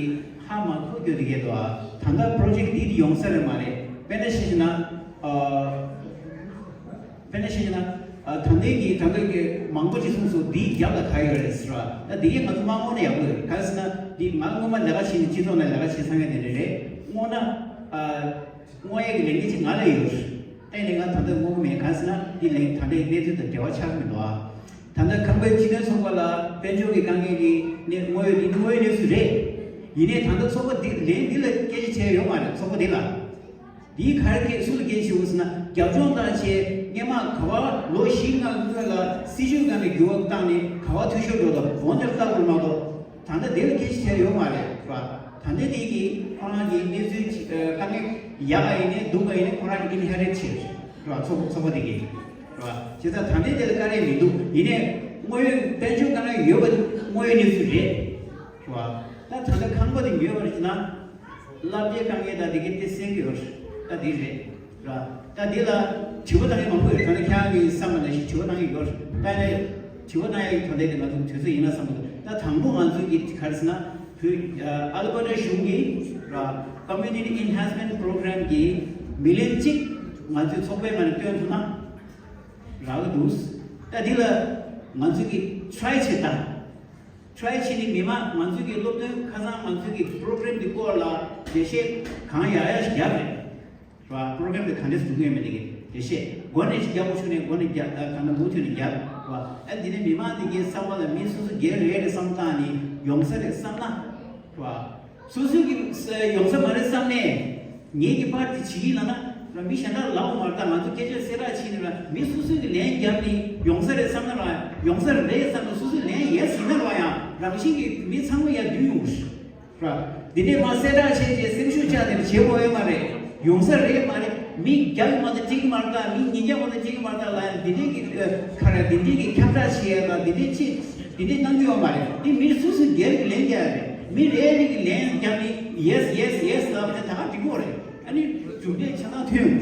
ཧ་མ་གོ་རྒྱུ་དེ་གས་འདུག་ཨ། ད་ལྟ་པྲོ་ཇེག་འདི་ཡོང་ས་རེད་མ་རེད། དཔེར་ན་བཤད་ན་ཨ་དཔེར་ན་བཤད་ན་ཨ་ད་ལྟའི་གི་ད་ལྟ་གི་མང་པོ་ཅིག་གསུངས་སོང་། འདིའི་རྒྱབ་ལ་ག་ཡོད་རེད་ཟེར་བ། ད་འདི་གས་ང་ཚོ་མ་ངོ་ན་ཡག་པོ་ཡོད་རེད། ག་རེ་ཟེར་ན་འདི་ང་སྔོན་མ་ལས་ཀ་བྱས་ནས་སྤྱི་ཚོགས་ནང་ལས་ཀ་བྱས་ཚར་མཁན་དེ་འདྲ་རེད། སྔོན་ན་ཨ། དངོས་ཡོད་ཀྱི་ལས་འགན་ཅིག་ང་ལ་ཡོད། ཨེ་ནས་ང་ད་ལྟ་དངོས་པོ་མེད་ག་ཟེར་ན་འདི་ལས་ད་ལྟའི་གནས་ཚུལ་དང་འབྲེལ་བ་ཆགས་ཀྱི་མི་འདུག་ཨ། ད་ལྟ་ཁང་པའི་སྤྱི་མཐུན་ཚོགས་པ་ལ་དཔལ་འབྱོར་གྱི་དཀའ་ངལ་གྱི་གནས་དངོས་ཡོད་འདི་དངོས་ཡོད་གནས་ཚུལ་རེད། ཡིན་ནའི་ད་ལྟ་ཚོགས་པ་འདི་ལན་འདི་ལ་སྐད་ཆ་བྱས་ཡོད་མ་རེད། ཚོགས་པ་འདི་ལ་འདིའི་ག་རེ་སྐད་སུ་ལ་སྐད་ཆ་བྱས་ཡོད་ཟེར་ན་རྒྱབ་ལྗོངས་བཏང་བྱས་སྔས་མ་ག་བ་ལོ་བཞི་ལྔ་སྔོན་ལ་སྲིད་ཇུས་སྒང་ནས་འགྱུར་བ་བཏང་ནས་ག་བ་འཐུས་ཤོར་འགྲོ་དང་འོ་འདིར་ལྟ་དགོས་མ་གཏོགས། ད་ལྟ་དེ་ལ་སྐད་ཆ་བྱས་ཡོད་མ་རེད་ར། ད་ལྟ་དེ་གི་ཁོ་རང་གི་གནས་ཚུལ་ཅིག་དཀའ་ངལ་ཡག་ག་ཡིན་ནའི་སྡུག་ག་ཡིན་ནའི་ཁོ་རང་གི་ཨིན་ཧེ་རིཊ་བྱས་ར། ཚོགས་ཚོགས་པ་དེ་གི་ར། བྱས་ཙང་ད་ལྟ་དེ་ལ་དཀའ་ངལ་མི་འདུག་ཡིན་ནའི་དངོས་ཡོད་དཔལ་འབྱོར་དཀའ་ངལ་ཡོད་པ་དངོས་ཡོད་གནས་ཚུལ་རེད་ར། ད་ད་ལྟ་ཁང་པ་དེ་ཉོས་པ་རེད་ན་བསླབ་བྱའི་དཀའ་ངལ་དང་དེ་གི་དེ་སེལ་གི་ཡོད་རེད། ད་དེ་རེད། ར། ད་འདི་ལ་དྲི་བ་བཏང་ཡ་མང་པོ་ཡོད། ད་ནི་ཁྱེད་རང་གིས་བསམ་པ་ནང་བཞིན་དྲི་བ་བཏང་ཡ་ཡོད་རེད། ད་ནི་དྲི་བ་བཏང་ཡ་གི་ད་ལྟའི་དེ་ང་ཚོ་དུས་ཚོད་ཡིན་ན་བསམ་གི་འདུག་ད་དང་པོ་ང་ཚོའི་གི་ག་རེ་ཟེར་ན་བོད་ཨ་ལ་བྷར་ཊ་གཞུང་གི་ར་Community Enhancement Program གི་མི་ལན་གཅིག་ང་ཚོའི་ཚོགས་པའི་ངང་ནས་བཏོན་ཐུབ་ན་རག་གི་འདུག་ད་འདི་ལ་ང་ཚོས་གི་ཊ་རའི་བྱེད་ད། ཊ་རའི་བྱེད་ནི་མི་མང་ང་ཚོའི་གི་སློབ་སྟོན་ཁ་སང་ང་ཚོའི་གི་པྲོ་གྷ་རམ་གི་སྐོར་ལ་འགྲེལ་བཤད་གང་ཡག་ཡག་ཞིག་བརྒྱབ་རེད། ར། པོ་རོ་གྷ་རམ་དེ་ག་འདྲས་སྒྲུབ་ཀྱི་ཡོད་མེད་དེ་གི་འགྲེལ་བཤད་སྒོ་ནས་ཅིག་རྒྱབ་དགོས་བྱུང་ནས་སྒོ་ནས་རྒྱབ། ཨ། གང་ལྟར་མུ་མཐུད་ནས་རྒྱབ། ར། ཨ། འདི་ནས་མི་མང་དེ་གའི་བསམ་པ་ལ་མི་སོ་སོ་སྒེར་རེད་རེད་བསམ་བཏང་ནས་ཡོང་ས་རེད་བསམ་ན། ར། སོ་སོའི་གི་ཡོང་ས་མ་རེད་བསམ་ནས་ངེད་ཀྱི་པར་དེ་བྱེད་ཀྱི་ལབ་ན། ར། མི་གཞན་དག་ལབ་མ་རེད། ད་ང་ཚོ་སྐད་ཆ་གསལ་བསྒྲགས་བྱས་ནས། ར། མི་སོ་སོའི་གི་ལན་བརྒྱབ་ནས་ཡོང་ས་རེད་བསམ་ན། ར། ཡོང་ས་རེད་བསམ་ན་སོ་སོའི་ལན་ཡས་ཟིན་ན། ར། ཡང་རང་བཞིན་གྱིས་མི་ཚང་མ་ཡར་འདུས་ཡོང་། ར། འདི་འདྲས་མར་གསལ་བསྒྲགས་བྱས་རྗེས་སེམས་ཤུགས་བཅག་ནས་བྱེད་དགོས་ཡོད་མ་རེད། ཡོང་ས་རེད་མ་རེད། མི་བརྒྱ་གི་མ་གཏོགས་གཅིག་གི་མ་རེད། ད་མི་ཉིས་བརྒྱ་མ་གཏོགས་གཅིག་གི་མ་རེད། ད་ལ་ཡང་འདི་འདྲས་ཀྱི་ཁ་ར་འདི་འདྲས་ཀྱི་ཁྱབ་བསྒྲགས་བྱེད་ཡ་ལ་འདི་འདྲས་ཅིག་འདི་འདྲས་གནང་གི་ཡོད་མ་རེད། འདི་མི་སོ་སོ་སྒེར་གྱི་ལན་རྒྱག་ཡ་རེད། མི་རེ་རེ་གི་ལན་རྒྱབ་ནས་ཡེས་ཡེས་ཡེས་ལབ་ན་ད་ག་འགྲིག་གི་རེད། ཨ་ནི་གྲུབ་འབྲས་ཆ་ཚང་ཐོན་ཡོང་།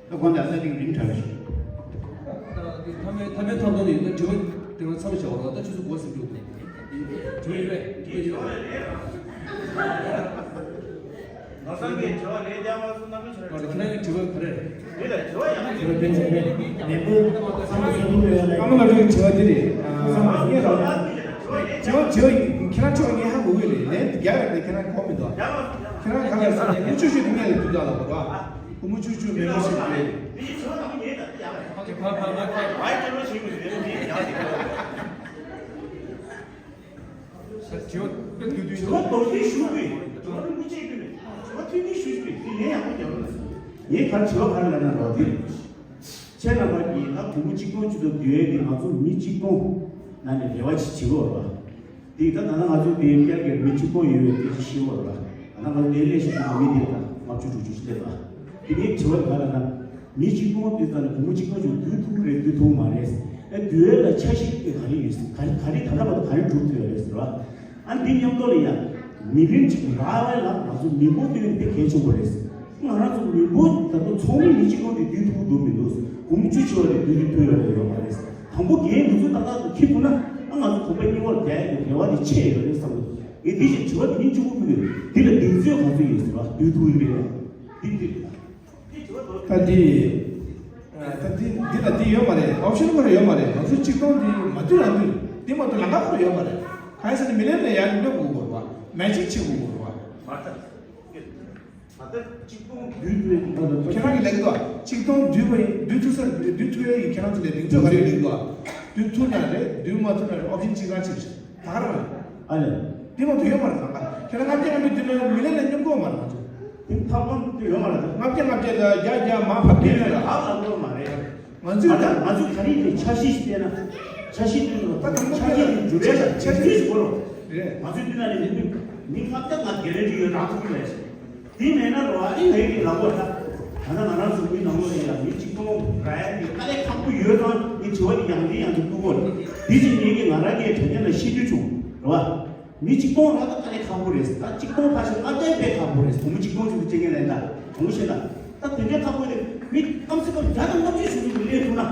ད་དགོངས་དག་ས་སྟེང་རིང་དྲགས་ཤིག་ད་མཐའ་མའི་མཐའ་མའི་ཐོག་ནས་ད་དྲི་བ་དེ་རང་མཚམས་བཞག་པ་རེད། ད་ཆུ་ཚོད་འགོ་ཟིན་འགྲོ་གི་རེད། དྲི་བ་ཡོད་པས། དྲི་བ་ཡོད། ལོ་སང་གི་དྲི་བ་ལས་རྒྱ་མ་སོང་ན་མི་ཆོག་རེད། ཁྱེད་རང་གི་དྲི་བ་ག་རེ་རེད། དྲི་བ་ཡང་དྲི་བ་ཕན་ཚུན་ཕན། མེས་པོ་བསམ་བློ་གསོན་པོ་ཡོད་ལ། ཨ་མ་ལགས་ཀྱི་དྲི་བ་འདི་རེད། བསམ་བློ་གསོན་པོ་ཡོད་ལ། དྲི་བ་དྲི་བ་ཁྱེད་རང་དྲི་བ་ངས་ཧ་གོ་གི་རེད། ལན་རྒྱག་རེད། ཁྱེད་རང་གོ་མི་འདུག་ཁྱེད་རང་ག་ལ་ས་ནས་ཀུ་ཅུ་ཅུ་དེ་ངས་ལ་དུས་ད་ལ་གོ་ར། ཕོ་མོ་ཆུང་ཆུང་མེད་པ་ཞིག་རེད། དྲི་བ་རྡོག་རྡོག་ཞུ་དགོས། དྲི་བ་རྡོག་རྡོག་ཞུ་དགོས། དྲི་བ་ཐུང་ཐུང་ཞུ་དགོས། དྲི་བ་ཐུང་ཐུང་ཞུ་དགོས། དེ་ལན་ཡག་པོ་རྒྱག་རོགས་གནང་། ངས་ག་དྲི་བ་ག་རེ་ལབ་ན་རོགས་དེ། ཁྱེད་རྣམ་པ་གིས་ད་བུ་མོ་གཅིག་སྟོང་གཅིག་སྟོང་བསྡུ་ཡས་དེ་ང་ཚོ་མི་གཅིག་སྟོང་ནང་ནས་རེ་བ་ཅིག་བྱེད་དགོས་རེད་པ། དེ་ད་ད་ལྟ་ང་ཚོ་དེ་བསྐྱར་གྱི་མི་གཅིག་སྟོང་ཡོད་པའི་དེ་ཞིག་ཤེས་དགོས་རེད་པ། ད་ལྟ་ང་ཚོ་དེ་ལས་ཤིག་ཤིག་མི་དེ་ད་ལྔ་བཅུ་དྲུག་ཅུ་ཞིག་སླེབས་པ། དེ་ངའི་དྲི་བ་ག་ལ་ན། མི་གཅིག་སྟོང་དེ་ཙམ་ནས་བུ་མོ་གཅིག་སྟོང་ཅིག་བསྡུ་ཐུབ་ཀྱི་རེད་བསྡུ་ཐུབ་མ་རེད། ཨ། བསྡུ་ཡས་ལ་འཆར་གཞི་དེ་ག་རེ་ཡོད། ག་རེ་ག་རེ་ད་ལྟ་བར་དུ་ག་རེ་གྲུབ་ཐུབ་ཡོད་རེད་ཟེར་བ། ཨ། འདི་མཉམ་དུ་ལ་ཡ། མི་རིགས་གཅིག་རག་པ་ལ་ང་ཚོ་མི་འབོར་བསྟུན་དེ་གལ་ཆེན་པོ་རེད། ང་རང་ཚོ་མི་འབོར་ད་དུང་ཚང་མས་མི་གཅིག་སྟོང་དེ་བསྡུ་ཐུབ་འདུག་མི་འདུག་བུ་མོ་བཅུ་ཆེ་བ་དེ་བསྡུ་རྒྱུ་ཐུབ་ཡོད་རེད་ཡོད་མ་རེད། དང་པོ་འགན་འདི་ཚོ་ཏག་ཏག་ཏུ་འཁྱེར་ཐུབ་ན། ཨ། ང་ཚོ་གོམ་པ་གཉིས་པར་བསྡད་ཡག་གི་རེ་བ་དེ་ཆེ་ཡོད་རེད་བསམ་གི་འདུག་ངས་འདི་བཞིན་དྲི་བ་འདི་ནི་གཅིག་པུ་ཕུལ་གི་ཡོད། འདི་ལ་གདེང་ཚོད་ག་ཚོད་ཡོད་ཟེར་བ་བསྡུ་ཐུབ་ཀྱི་རེད། འདི་འདི་རེད། ད་འདི། ད་འདི་འདི་ལ་འདི་ཡོད་མ་རེད། ཨོབ་ཤན་ཁོ་ར་ཡོད་མ་རེད། ང་ཚོ་གཅིག་སྟོང་འདི་མ་བསྡུ་རང་བསྡུ། འདི་མ་གཏོགས་ལམ་ཁ་ཁོ་ར་ཡོད་མ་རེད། གང་ཡིན་ཟེར་ན་མི་ལན་ལ་ཡར་སླེབས་དགོས་དགོས་རེད་པ། མེ་ཅིག་བྱེད་དགོས་དགོས་རེད་པ། མ་ད། ད་ལྟ་གཅིག་སྟོང་བསྡུས་ཚུལ་ཡིན་པ་དང་། ཁྱེད་རང་གིས་ལེགས་འདུག་གཅིག་སྟོང་བསྡུས་པ་ཡིན། བསྡུས་ཐུབ་ས་བསྡུས་ཐུབ་ཡ་ཡིན། ཁྱེད་རང་ཚོ་ལས་གདེང་ཚོད་ག་རེ་ཡོད་ལེགས་འདུག་བསྡུས་ཐུབ་ན་རེད། བསྡུས་མ་ཐུབ་ན་རེད། ཨོབ་ཤན་གཅིག་རང་བྱེད་རེད། ད་ག་རང་རེད། ཨ་ལས། དེ་མ་གཏོགས་ཡོད་མ་རེད། ད་ལྟ་ཁྱེད་རང་ལྔ་བརྒྱ་ལྔ་བརྒྱ་བསྡུས་ན་མི་ལན་ལ་མཉམ་གོ་མ་རེད་ང་ཚོ། དེ་ཐབས་ལམ་དེ་ཡོད་མ་རེད། ལྔ་བརྒྱ་ལྔ་བརྒྱ་ལ་བརྒྱ་བརྒྱ་མ་ཕབ་ཀྱི་མེད་ལ། ཧ་ལམ་གོ་མ་རེད། ང་ཚོས་ད་ལྟ་ང་ཚོས་ག་རེ་དེ་འཆར་གཞི་ཞིག་བལྟས་ན། འཆར་གཞི་བཏོན་ན་ད་དང་པོ་འཆར་གཞི་དེ་འགྱུར་བའི་ལ་འཆར་གཞི་ཞིག་དགོས་རེད། རེད། ང་ཚོས་བསྟུན་ན་ནི་མི་མི་ལྔ་བརྒྱ་ང་གེ་རན་ཊི་ཡོད་རང་ཐུག་གི་རེད། དེ་མེད་ན་རོ། ཨ་ནི་ངའི་གི་ལབ་དགོས་ད། ད་ལྟ་ང་རང་ཚོ་མི་ནང་ལོགས་ལ་ཡང་མི་གཅིག་སྟོང་རག་ཡ་གི་དཀའ་ལས་ཁག་པོ་ཡོད་ཙང་ངས་དྲི་བ་དེ་ཡང་དེ་ཡང་དུ་བསྐུར་དགོས་རེད། དེ་བཞིན་ངེད་ཀྱིས་ང་རང་གི་དྲ་རྒྱ་ལ་ཤེས་རྒྱུ་བྱུང་རེད་བ། མི་གཅིག་སྟོང་རག་ད་དཀའ་ལས་ཁག་པོ་རེད། ད་གཅིག་སྟོང་ཕར་ཕྱིན་ལྔ་བརྒྱ་དཔེ་ཁག་པོ་རེད། བུ་མོ་གཅིག་སྟོང་ཅིག་ཏུ་སྐྱེ་མཁན་ལ་ཡིན་ད་དྲང་པོ་བཤད་ན། ད་དེ་འདྲའི་ཁག་པོ་རེད། མི་ཁམ་སེ་ཁམ་བརྒྱ་དང་ལྔ་བཅུ་ཞིག་ཏུ་སླེབས་ཐུབ་ན།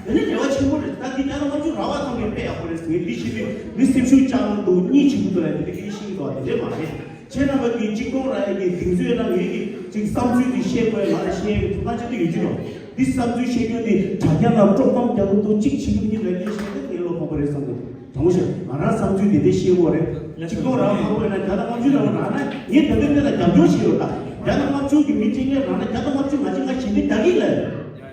དེ་ནི་རེ་བ་ཆེན་པོ་རེད། ད་འདི་བརྒྱ་དང་ལྔ་བཅུ་རག་པ་ཙམ་གྱིས་དཔེ་ཡག་པོ་རེད། ངས་འདི་ཤེས་དུས་མི་སེམས་ཤུགས་བཅག་གི་འདུག་གཉིད་ཆེན་པོ་འདུག་ལབ་དེ་འདྲ་སྐད་ཤེས་ཀྱི་འདུག་དེ་འདྲས་མ་རེད། ཁྱེད་རྣམ་པ་གིས་གཅིག་སྟོང་རག་ཡས་ཀྱི་གདེང་ཚོད་ཡོད་ན་ངེད་ཀྱིས་ཅིག་བསམ་ཚུལ་ཅིག་བཤད་དགོས་ཡ་ང་ལ་བཤད་ཡས་ཀྱི་ཐོབ་ཐང་ཅིག་ཏུ་ཡོད་ཀྱི་རེད། འདི་བསམ་ཚུལ་བཤད་རྒྱུ་འདི་དྲ་རྒྱ་ལ་དཀྲོག་གཏམ་རྒྱག་གི་འདུག་གཅིག་བྱེད་ཀྱི་འདུག་གཉིས་ལབ་མཁན་ཞིག་ཡོད་ན་ངའི་བློ་ཕམ་པ་རེད་བསམ་གི། དྲང་པོ་བཤད། ང་རང་བསམ་ཚུལ་འདི་འདྲ་བཤད་དགོས་རེད། གཅིག་སྟོང་རག་ཕར་བོ་ཡིན་ན་བརྒྱ་དང་ལྔ་བཅུ་རག་རག་ན་ངས་ད་ལྟ་འདི་ལ་རྒྱབ་སྐྱོར་བྱེད་ཡོད་ད། བརྒྱ་དང་ལྔ་བཅུ་གི་མི་སྤྱན་སྔར་རག་ན་བརྒྱ་དང་ལྔ་བཅུ་ང་ཅི་ང་ཞིག་འདི་བདག་གིས་ལ།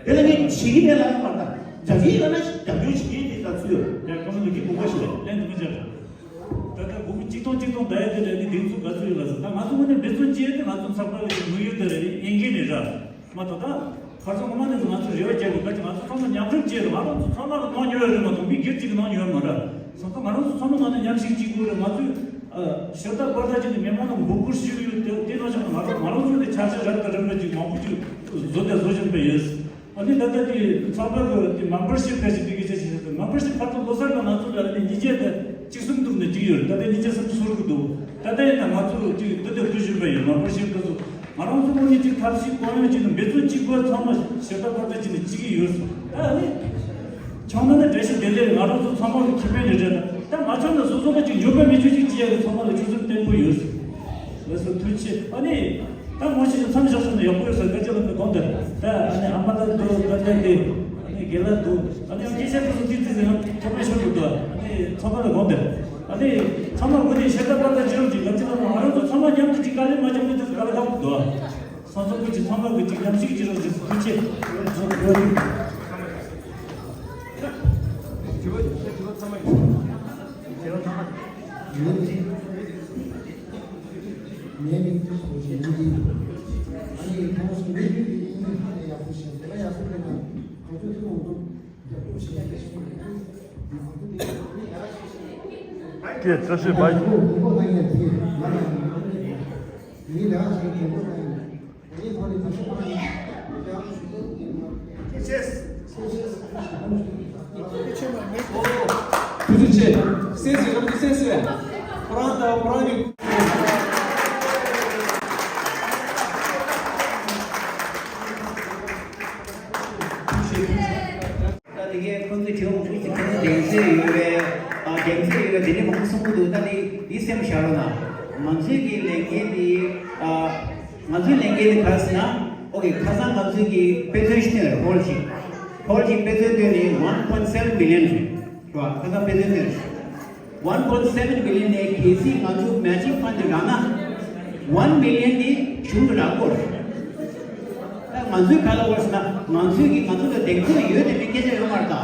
དེ་ལ་ངས་བྱེད་ཀྱི་མེད་ལབ་ཡོད་མ་རེད། ད་བདག་གིས་ལབ་ན་རྒྱབ་སྐྱོར་བྱེད་ཀྱི་འདི་ལྟ་ཚུལ་ཡོད། ཡ་གོང་ལ་འདི་དགོངས་པ་བཞེས་ལན་དུ་མི་བྱ། ད་ལྟ་སྒོར་མོ་གཅིག་སྟོང་གཅིག་སྟོང་ད་ཡ་དེ་ལས་ནི་གདེང་ཚོད་ག་ཚོད་ཡོད་ལ་ཟེར། ད་ང་ཚོ་དངོས་གནས་འབད་བརྩོན་བྱས་ཏེ་ང་ཚོ་ཚགས་པར་ལ་ཞིག་དངོས་ཡོད་དེ་རེད་ཡིན་གྱི་ནི་ར། མ་གཏོགས་ད་ཁ་སང་ངོ་མ་ནས་ང་ཚོ་རེ་བ་བརྒྱབ་ཡོད། ཁ་ཅིག་ང་ཚོ་ཚང་མ་མཉམ་རུབ་བྱས་རེད། ང་རང་ཚོ་ཚང་མ་ལ་གནང་ཡོད་རེད་མ་གཏོགས་མི་སྒེར་གཅིག་གིས་གནང་ཡོད་མ་རེད། སོང་ཙང་ང་རང་ཚོ་ཚང་མ་ང་ཚོ་མཉམ་ཞིག་གཅིག་དགོས་རེད། ང་ཚོས་ཨ་ཞབས་ཏོག་པར་ད་ཅིག་ནས་མི་མང་ལ་འབོད་སྐུལ་ཞུས་ཡོད་དེ་དེ་ནང་བཞིན་ང་རང་ང་རང་ཚོ་དེ་ཆ་ཤས་རབ་དང་རིམ་པ་ཅིག་མང་པོ་ཅིག་བཟོ་དང་བཟོ་བཞིན་པ་ཡོད། ཨ་ནི་ད་ལྟ་དེ་ཚགས་པར་གྱི་དེ་མེམ་བར་ཤིབ་ཕལ་ཆེར་དེ་གི་ཆ་ཞིག་ཡོད། མེམ་བར་ཤིབ་ཕར་ཚུར་ལོ་གསར་ལ་ང་ཚོ་ལ་ནི་ཉིས་བརྒྱ་དང་གཅིག་གསུམ་འདུག་ནས་གཅིག་ཡོད་རེད། ད་ལྟ་ཉིས་བརྒྱ་སུམ་ཅུ་སོ་དྲུག་གི་འདུག་ད་ལྟ་ཡིན་ན་ང་ཚོ་དེ་འདི་ལྟར་བསྡུ་བཞིན་པ་ཡོད། མེམ་བར་ཤིབ་དེ་ཚོ་ང་རང་ཚོ་ངོས་ནས་ཅིག་ཐབས་ཤེས་གང་ཡོང་བྱས་ནས་འབད་བརྩོན་གཅིག་པུ་ཚང་མ་ཞབས་ཏོག་པར་ད་བྱས་ནས་བྱེད་ཀྱི་ཡོད། ད་ཨ་ནི་བྱུང་ན་ནི་བཀྲ་ཤིས་བདེ་ལེགས། ང་རང་ཚོ་ཚང་མ་གི་ཁེ་ཕན་རེད་རེད། ད་མ་བྱུང་ན་སོ་སོ་ལ་ཅིག་འགྱོད་པ་མི་བྱུང་ཅིག་བྱེད་ཡ་གི་ཚང་མ་ལ་ཆོད་སེམས་བརྟན་པོ་ཡོད། ལགས་སོ། ཐུགས་རྗེ་ཆེ། ཨ་ནི། ད་ངོ་ཤེས་ཀྱི་མཚམས་བཞག་སོང་ན་ཡག་པོ་ཡོད་ས་སྐད་ཆ་ལ་མི་དགོངས་ཏེ། ད་ཨ་ནི་ཨ་མ་ལགས་འདུག་ད་ལྟ་དེ། ཨ་ནི་རྒན་ལགས་འདུག་ཨ་ནི་ཡང་སྐད་ཆ་དེ་ཚོ་ཏིག་ཏིག་ཟེར་ཡང་ཐོག་མའི་ཤོར་འདུག་ད་ཨ་ནི་ཚང་མ་ལ་དགོངས་ཏེ། ཨ་ནི་ཚང་མ་ངོས་ནས་ཞབས་ཏོག་པར་ད་བྱེད་རོགས་གྱིས། ང་ཚོ་ཚང་མ་མཉམ་དུ་ཅིག་དཀའ་ལས་མ་བརྒྱབ་ན་དེ་ཚོ་དཀའ་ལས་ཁག་པོ་འདུག་ཚང་ཚང་ཀུན་གྱིས་ཚང་མ་ཀུན་གྱིས་མཉམ་ཞུགས་ཀྱི་རོགས་ཞུ་ཐུགས་རྗེ་ཆེ། ཐུགས་རྗེ་ཆེ། སེམས་སུ་རབ་ཏུ་སེམས་སུ་ཡ། ཁོ་རང་དང་ཁོ་རང་གི། ད་དེ་གའི་ཁོང་ཚོའི་དྲི་བ་མང་པོ་ཞིག་ཁོང་ཚོ་གདེང་ཚོད་ཡོད་པའི། ཨ། གདེང་ཚོད་ཡོད་པའི་དེ་འདྲ་མང་པོ་གསུང་གི་འདུག་ད་དེ་འདི་སེམས་བཞག་རོགས་གནང་། ང་ཚོའི་གི་ལས་འགན་འདི། ཨ། ང་ཚོའི་ལས་འགན་དེ་ག་རེ་ཟེར་ན། ཨོ་ཀེ། ཁ་སང་ང་ཚོའི་གི་དཔེ་མཚོན་ཞིག་བཏོན་རེད། ཧོལ་ཞིག་ཧོལ་ཞིག་དཔེ་མཚོན་བཏོན་ནས་one point seven million རེད། རེད་བ། ཁ་སང་དཔེ་མཚོན་བཏོན་རེད། One point seven million ནས་གལ་སྲིད་ང་ཚོ་matching fund དེ་རག་ན། One million དེ་གཞུང་དུ་རག་གི་རེད། ད་ང་ཚོའི་ག་ལ་བར་ཟེར་ན། ང་ཚོའི་གི་ང་ཚོ་ལ་གདེང་ཚོད་ཡོད་དེ་མིན་སྐད་ཆ་ཡོད་མ་རེད་ད།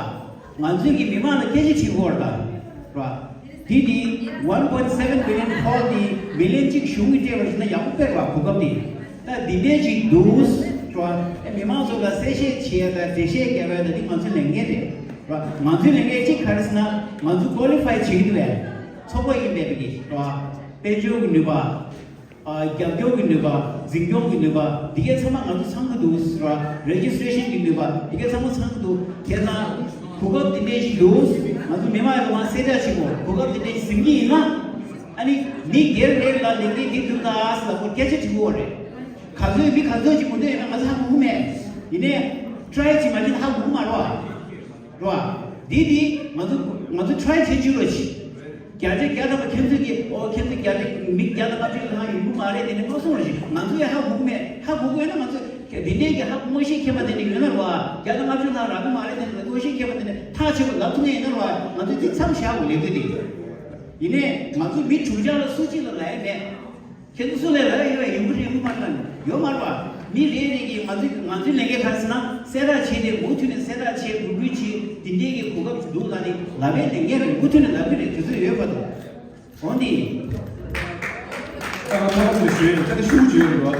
ང་ཚོའི་གི་མི་མང་ལ་སྐད་ཆ་དྲིས་དགོས་རེད་ད། རེད་བ། དེ་དེ་one point seven billion ཧོལ་དེ་million གཅིག་གཞུང་གིས་སྤྲད་པ་ཞིག་ན་ཡག་པོ་དཔེ་རེད་བ། གོ་སྐབས་དེ། ད་འདི་འདྲས་ཞིག་འདུག་རེད་བ། ཨེ། མི་མང་ཚོ་ལ་གསལ་བཤད་བྱེད་ཡ་དང་འགྲེལ་བཤད་རྒྱབ་ཡ་དང་འདི་ང་ཚོའི་ལས་འགན་རེད། རེད་བ། ང་ཚོའི་ལས་འགན་གཅིག་ག་རེ་ཟེར་ན། ང་ཚོ་ཀོ་ལི་ཕའི་བྱེད་ཀྱི་འདུག་བས། ཚོགས་པ་ཡིན་པའི་གི་རེད་བ། དཔལ་འབྱོར་གྱི་ནུས་པ། ཨ། རྒྱབ་སྐྱོར་གྱི་ནུས་པ། འཛིན་སྐྱོང་གི་ནུས་པ། འདི་གའི་ཚང་མ་ང་ཚོ་ཚང་གི་འདུག་ཟེར་བ། རེ་ཇི་སི་ཊེ་རེ་ཤན་གྱི་ནུས་པ། འདི་གའི་ཚང་མ་ཚང་གི་འདུག་དེས་ན་གོ་སྐབས་འདི་འདྲས་ཞིག་འདུག་ང་ཚོ་མི་མང་ཡོངས་ལ་གསལ་བསྒྲགས་བྱེད་དགོས། གོ་སྐབས་འདི་འདྲས་ཞིག་ཟིན་གྱི་ཡིན་ན། ཨ་ནི་མི་སྒེར་རེ་ལ་ལས་འགན་འདི་འདུག་ད་ཟེར་ལ་ཁོ་སྐད་ཆ་དྲི་དགོས་རེད། ག་ཚོད་མི་ག་ཚོད་ཅིག་མི་འདུག་ཡོད་ན་ང་ཚོ་ཧ་གོ་གི་མེད། ཡིན་ནའི་ཊི་རའི་བྱེད་མ་བྱེད་ཧ་གོ་གི་མ་རེད་བ། རེད་བ། འདི་འདི་ང་ཚོ་ང་ཚོ་ཊི་རའི་བྱེད་བཅུག་རོགས་བྱེད། བརྒྱ་ཆ་བརྒྱ་ཐམ་པ་ཁྱེད་ཚོས་ཀྱིས། ཨོ། ཁྱེད་ཚོ་བརྒྱ་ཆ་མི་བརྒྱ་དང་ལྔ་བཅུ་ལྷག་ཡོང་གི་མ་རེད་དེ་འདྲ་མ་གསུངས་རོགས་བྱེད། ང་ཚོ་ཡང་ཧ་གོ་གི་མེད། ཧ་གོ་གི་ཡོད་ན་ང་ཚོ་འདི་འདྲས་ཀྱི་ཧ་གོ་ངོ་ཤེས་མཁྱེན་པ་དེ་འདྲ་ཡོད་ན་རེད་བ། བརྒྱ་དང་ལྔ་བཅུ་ལྷག་རག་གི་མ་རེད་དེ་འདྲ་ངོ་ཤེས་མཁྱེན་པ་དེ་འདྲ་ཐག་ཆོད་པ་ལབ་ཐུབ་མཁན་ཡིན་ན་རེད་བ། ང་ཚོས་འདི་མཚམས་བཞག་དགོས་ལས་དགོས་དེ། ཡིན་ནའི་ང་ཚོ་མི་དྲུག་ཆ་ལ་སུ་གཅིག་ལ་ལབ་ཡ་མེད། ཁྱེད་ཚོ་སུ་ལས་ལ་ཡོད་ཡོང་གི་རེད། ཡོང་གི་མ་རེད་པ། ཡོད་མ་རེད་པ། མི་རེ་རེ་གིས་ང་ཚོའི་ང་ཚོའི་ལས་འགན་ག་རེ་ཟེར་ན། གསལ་བསྒྲགས་བྱས་ཏེ་མུ་མཐུད་ནས་གསལ་བསྒྲགས་བྱས། འབོད་སྐུལ་བྱས། འདི་འདྲའི་གི་གོ་སྐབས་འདུག་ལབ་ནས་ལབ་པའི་ལས་འགན་རེད། མུ་མཐུད་ནས་ལབ་ཀྱི་རེད། དུས་ཚོད་ཡོད་པ་དང་། འོན་ཏེ། ད་ང་ཐོག་མ་ཞུ་ཡོད། ད་ནི་ཤུགས་བརྗོད་རེད་པ།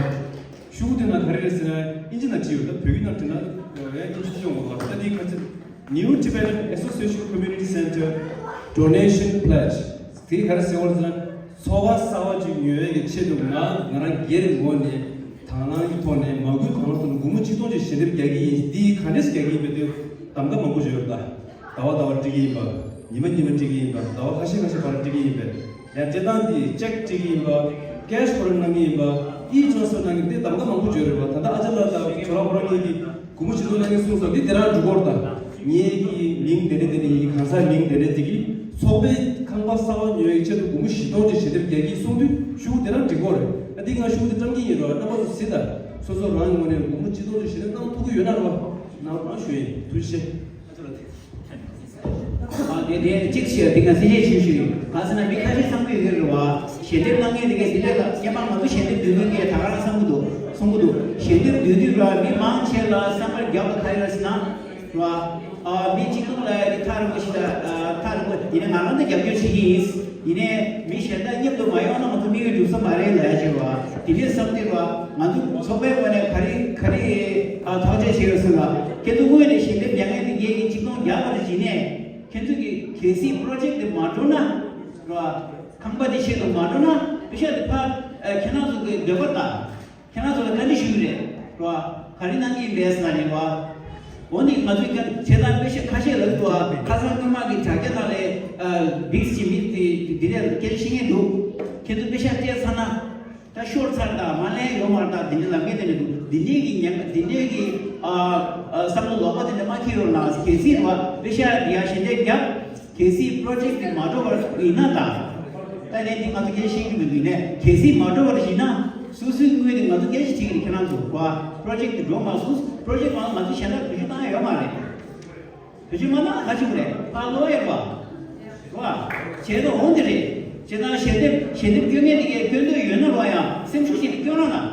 ཤུགས་དེ་ན་ག་རེ་རེད་ཟེར་ན། ཨིན་ཇི་ནང་བྲིས་ཡོད། ད་བོད་ཡིག་ནང་བྲིས་ན་ཡང་ཨིན་ཇི་ཤོང་བ། ད་འདི་ག་ཚོད། New Tibetan Association Community Center Donation Pledge། དེ་ག་རེ་ཟེར་བ་ཟེར་ན། ཚོགས་པ་གསར་པ་ཅིག་ཉོ་ཡས་ཀྱི་ཆེད་དུ་ང་ང་རང་སྒེར་ངོས་ནས་དང་བླངས་ཀྱི་ཐོག་ནས། མ་དགོས་དང་བླངས་ཐོག་ནས་སྒོར་མོ་ཆིག་སྟོང་ཅིག་ཞལ་འདེབས་རྒྱག་གི་ཡིན། འདི་ག་འདྲས་རྒྱག་གི་ཡིན་པའི་དུས་གདམ་ག་མང་པོ་ཡོད་རེད་ད། ཟླ་བ་ཟླ་བར་སྤྲད་ཀྱི་ཡིན་པ། ཉི་མ་ཉི་མ་སྤྲད་ཀྱི་ཡིན་པ། ཟླ་བ་ཁ་ཤས་ཁ་ཤས་བར་སྤྲད་ཀྱི་ཡིན་པས། ཡང་སྤྲད་སྟངས་འདི་ཅེག་སྤྲད་ཀྱི་ཡིན་པ། ཀེ་ཤི་ཁོ་རང་གནང་གི་ཡིན་པ། ཨི་ཊི་རན་སི་ཕར་གནང་གི་ཡིན་པ། འདི་གདམ་ག་མང་པོ་ཡོད་རེད་པ། ད་ལྟ་ཨ་ཅག་ལགས་དང་ཇོ་ལགས་ཁོ་རང་གཉིས་ཀྱིས་སྒོར་མོ་ཆིག་སྟོང་གནང་གི་གསུངས་སོང་། འདི་དེ་རང་འགྲིག་གི་རེད་ད། ངེད་ཀྱི་མིང་དེ་འདྲ་དེ་འདྲ་ཡིན། གང་ཟག་མིང་དེ་འདྲ་དེ་གིས་ཚོགས་པའི་ཁང་པ་གསར་པ་ཉོ་ཡའི་ཆེད་དུ་སྒོར་མོ་བཞི་སྟོང་ཅིག་ཞལ་འདེབས་རྒྱག་གི་ཡིན་གསུངས་དུས་ཤོག་བུ་དེ་རང་འགྲིག་གི་རེད། ཨ། འདི་ང་ཤོག་བུ་དེ་བཀྲམ་གྱི་ཡིན་རོགས། རྣམ་པ་ཚོ་གཟིགས་དང་། སོ་སོ་རང་གི་ངོས་ནས་སྒོར་མོ་ཆིག་སྟོང་ཅིག་ཞལ་འདེབས་གནང་ཐུབ་ཀྱི་ཡོད་ན་རོགས། གནང་རོགས་ཞུ་ཡིན། ཐུགས་རྗེ་ཆེ། ཨ། དེ་དེ་གཅིག་བྱས། དེ་ང་གསལ་བཤད་ཞུ་ཞུ་ཡིན། གང་ཟེར་ན་མི་ཁ་ཤས་བསམ་གྱི་ཡོད་རེད་བ། ཞལ་འདེབས་གནང་མཁན་དེ་གས་དེ་འདྲ་ལ་སྔོན་མ་ང་ཚོ་ཞལ་འདེབས་འདོན་མཁན་གྱིས་ད་ག་རང་བསམ་གྱི་འདུག་གསུང་གི་འདུག་ཞལ་འདེབས་འདོན་དུས་ར་མི་མང་ཆེ་ལ་བསམ་པ་རྒྱབ་ལ་ག་ཡོད་ཟེར་ན། ར། ཨ། མི་གཅིག་སྟོང་ལ་ཡ་གི་ཐག་རིང་པོ་ཞིག་ད། ཨ། ཐག་རིང་པོ་ཡིན་ན་ང་རང་ད་རྒྱབ་སྐྱོར་བྱེད་ཀྱི་ཡིན། ཡིན་ནའི་མི་གཞན་དག་མཉམ་དུ་མ་ཡོང་ན་ང་ཚོ་དམིགས་ཡུལ་འགྲུབ་ས་མ་རེད་ལབ་ཡ་ཅིག་ར། དེ་འདྲའི་བསམ་དུས་ར་ང་ཚོ་ཚོགས་པའི་ངོས་ནས་ག་རེ་ག་རེ། ཨ། ཐག་གཅོད་བྱས་ཡོད་ཟེར་ན། ཁྱེད་ཚོ་དངོས་ནས་ཞལ་འདེབས་རྒྱག་མཁན་དེ་གས་ཀྱིས་གཅིག་སྟོང་བརྒྱ་ལྔ་བརྒྱ་བྱིན་ནས། ཁྱེད་ཚོ་གི་གལ་སྲིད་པོ་རོ་ཇེག་དེ་མ་འགྲོ་ན། ར། ཁང་པ་དེ་ཆེད་དུ་མ་འགྲོ་ན་པེ་ཤ་དེ་ཕར། ཨ། ཁྱེད་རང་ཚོ་གི་འདོད་པ་དང་། ཁྱེད་རང་ཚོ་ལ་བཀའ་འདྲི་ཞུ་གི་རེད། ར། ག་རེ་གནང་གི་ཡིན་པས་ཟེར་ན་རེད་བ། འོ་ནི་ང་ཚོས་ཀྱང་བྱས་ཙང་པེ་ཤ་ཁ་ཤས་ལབ་འདུག་བ། ཁ་སང་སྔོན་མ་གི་དྲ་རྒྱ་ནང་ལ། ཨ། བིག་སི་གི་མི་དེ་འདི་འདྲས་སྐད་ཆ་བཤད་མཁན་འདུག་ཁྱེད་ཚོ་པེ་ཤ་སྤྲད་ཚར་ན། ད་ཤོར་ཚར་དང་མ་ལེན་ཡོད་མ་རེད་ད། དེ་འདྲ་ལབ་མཁན་དེ་འདྲ་འདུག་འདི་འདྲས་ཀྱི་ཉེན་ཁ། འདི་འདྲས་ཀྱི། ཨ། ཨ། བསམ་བློ་ལོག་པ་དེ་འདྲ་མ་འཁྱེར་རོགས་གནང་། གལ་སྲིད་རེད་བ། པེ་ཤ་འདི་ཡར་ཞལ་འདེབས་རྒྱབ། གལ་སྲིད་པོ་རོ་ཇེག་དེ་མ་འགྲོ་བར་ཡིན་ན་ད། ད་ལན་འདི་ང་ཚོ་སྐད་ཆ་བཤད་ཀྱི་མི་འདུག་ནས། གལ་སྲིད་མ་འགྲོ་བར་ཡིན་ན། སོ་སོའི་ངོས་ནས་ང་ཚོ་སྐད་ཆ་དྲིས་ཀྱི་རེད། ཁྱེད་རང་ཚོ་བ། པོ་རོ་ཇེག་དེ་འགྲོ་མ་སོང་། པོ་རོ་ཇེག་མ་ང་ཚོ་གཞན་དག་བེད་སྤྱོད་བཏང་ཡ་ཡོད་མ་རེད། བེད་སྤྱོད་མ་བཏང་ན་ག་ཅིག་རེད། ཕར་ལོག་ཡ་བ། བ། བྱས་ན་འོང་དེ་རེད། བྱས་ན་ཞལ་འདེབས་ཞལ་འདེབས་སྐྱོན་མཁན་དེ་གས་སྐྱོན་འདོད་ཡོད་ན་རོགས་ཡ་སེམས་ཤུགས་ཤིག་སྐྱོན་རོགས་གནང་།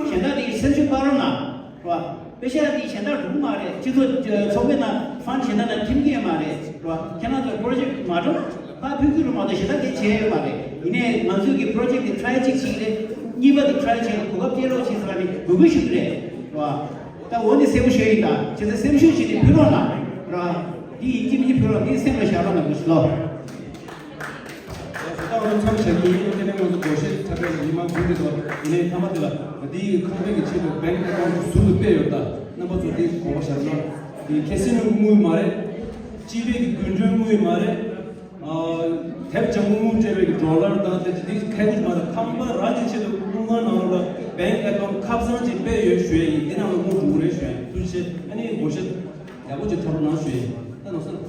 གཞན་དག་དེ་གས་སེམས་ཤུགས། བཏང་རོགས་གནང་། རེད་བ། པེ་ཤ་འདི་གཞན་དག་འགྲོ་གི་མ་རེད། སྤྱི་ཚོགས་ཚོགས་པའི་ནང་ཕན་གཞན་དག་ནང་ཐིམ་གི་ཡོད་མ་རེད། རེད་བ། ཁྱེད་རང་ཚོ་པོ་རོ་ཇེཀ་མ་འགྲོ་ཕར་ཕུལ་གི་རེད་མ་གཏོགས་གཞན་དག་གིས་བྱས་ཡོད་མ་རེད། ཡིན་ནའི་ང་ཚོའི་གི་པོ་རོ་ཇེཀ་འདི་ཊ་རའི་གཅིག་བྱེད་ཀྱི་རེད། གཉིས་པ་འདི་ཊ་རའི་བྱེད་ལ་གོ་སྐབས་སྤྲད་རོགས་བྱེད་ཟེར་བ་ནི་འབོད་སྐུལ་ཞུ་གི་རེད། རེད་བ། ད་འོ་ནི་གསལ་པོ་ཤོད་ཡིན། ད་བྱས་ཙང་སེམས་ཤུགས་བྱས་ནས་ཕུལ་རོགས་གནང་། རེད་བ། འདི་ཡིན་གཅིག་མིན་གཅིག་ཕུལ་རོགས། འདི་སེམས་ལ་བཞག་རོགས་གནང་། དགོངས་ཞུ་ལོ། ད་ལྟ་ང་ཚོ་མཚམས་བཞག་གི་ཡིན། དེ་ནས་ང་ཚོ་སྒོར་གཞས་འཁྲབ་པའི་མི་མང་འབུལ་གྱི་འདུག་ཡིན་ནའི་མཐའ་མ་དེ་ལ་འདིའི་ཁང་པའི་གི་ཆེད་དུ་bank account་ཟུར་དུ་སྤྲད་ཡོད། ད་རྣམ་པ་ཚོ་འདི་དགོངས་པ་བཞག་ན། འདི་ཁེ་སི་ནོ་དངུལ་མ་རེད། སྤྱི་པའི་གི་རྒུན་འབྲུམ་དངུལ་མ་རེད། ཨ། དེབ་ལྗང་གུ་དངུལ་སྤྲད་པའི་གི་ཌོ་ལར་དང་དེ་འདི་ཁལ་གུ་མ་རེད། ཁང་པ་རང་གི་ཆེད་དུ་དངུལ་ཁང་ནང་ལ་bank account་ཁབ་བཟང་ཅིག་སྤྲད་ཡོད་ཞུ་ཡ་ཡིན། འདི་ནང་ལ་དངུལ་འགྲོ་གི་རེད་ཞུ་ཡ་ཡིན། ཐུགས་རྗེ་ཆེ། ཨ་ནི་སྒོར་གཞས་ཡག་པོ་ཅིག་འཁྲབ་རོགས་གནང་ཞུ་ཡ་ཡིན། ད་ནོར་སོང་།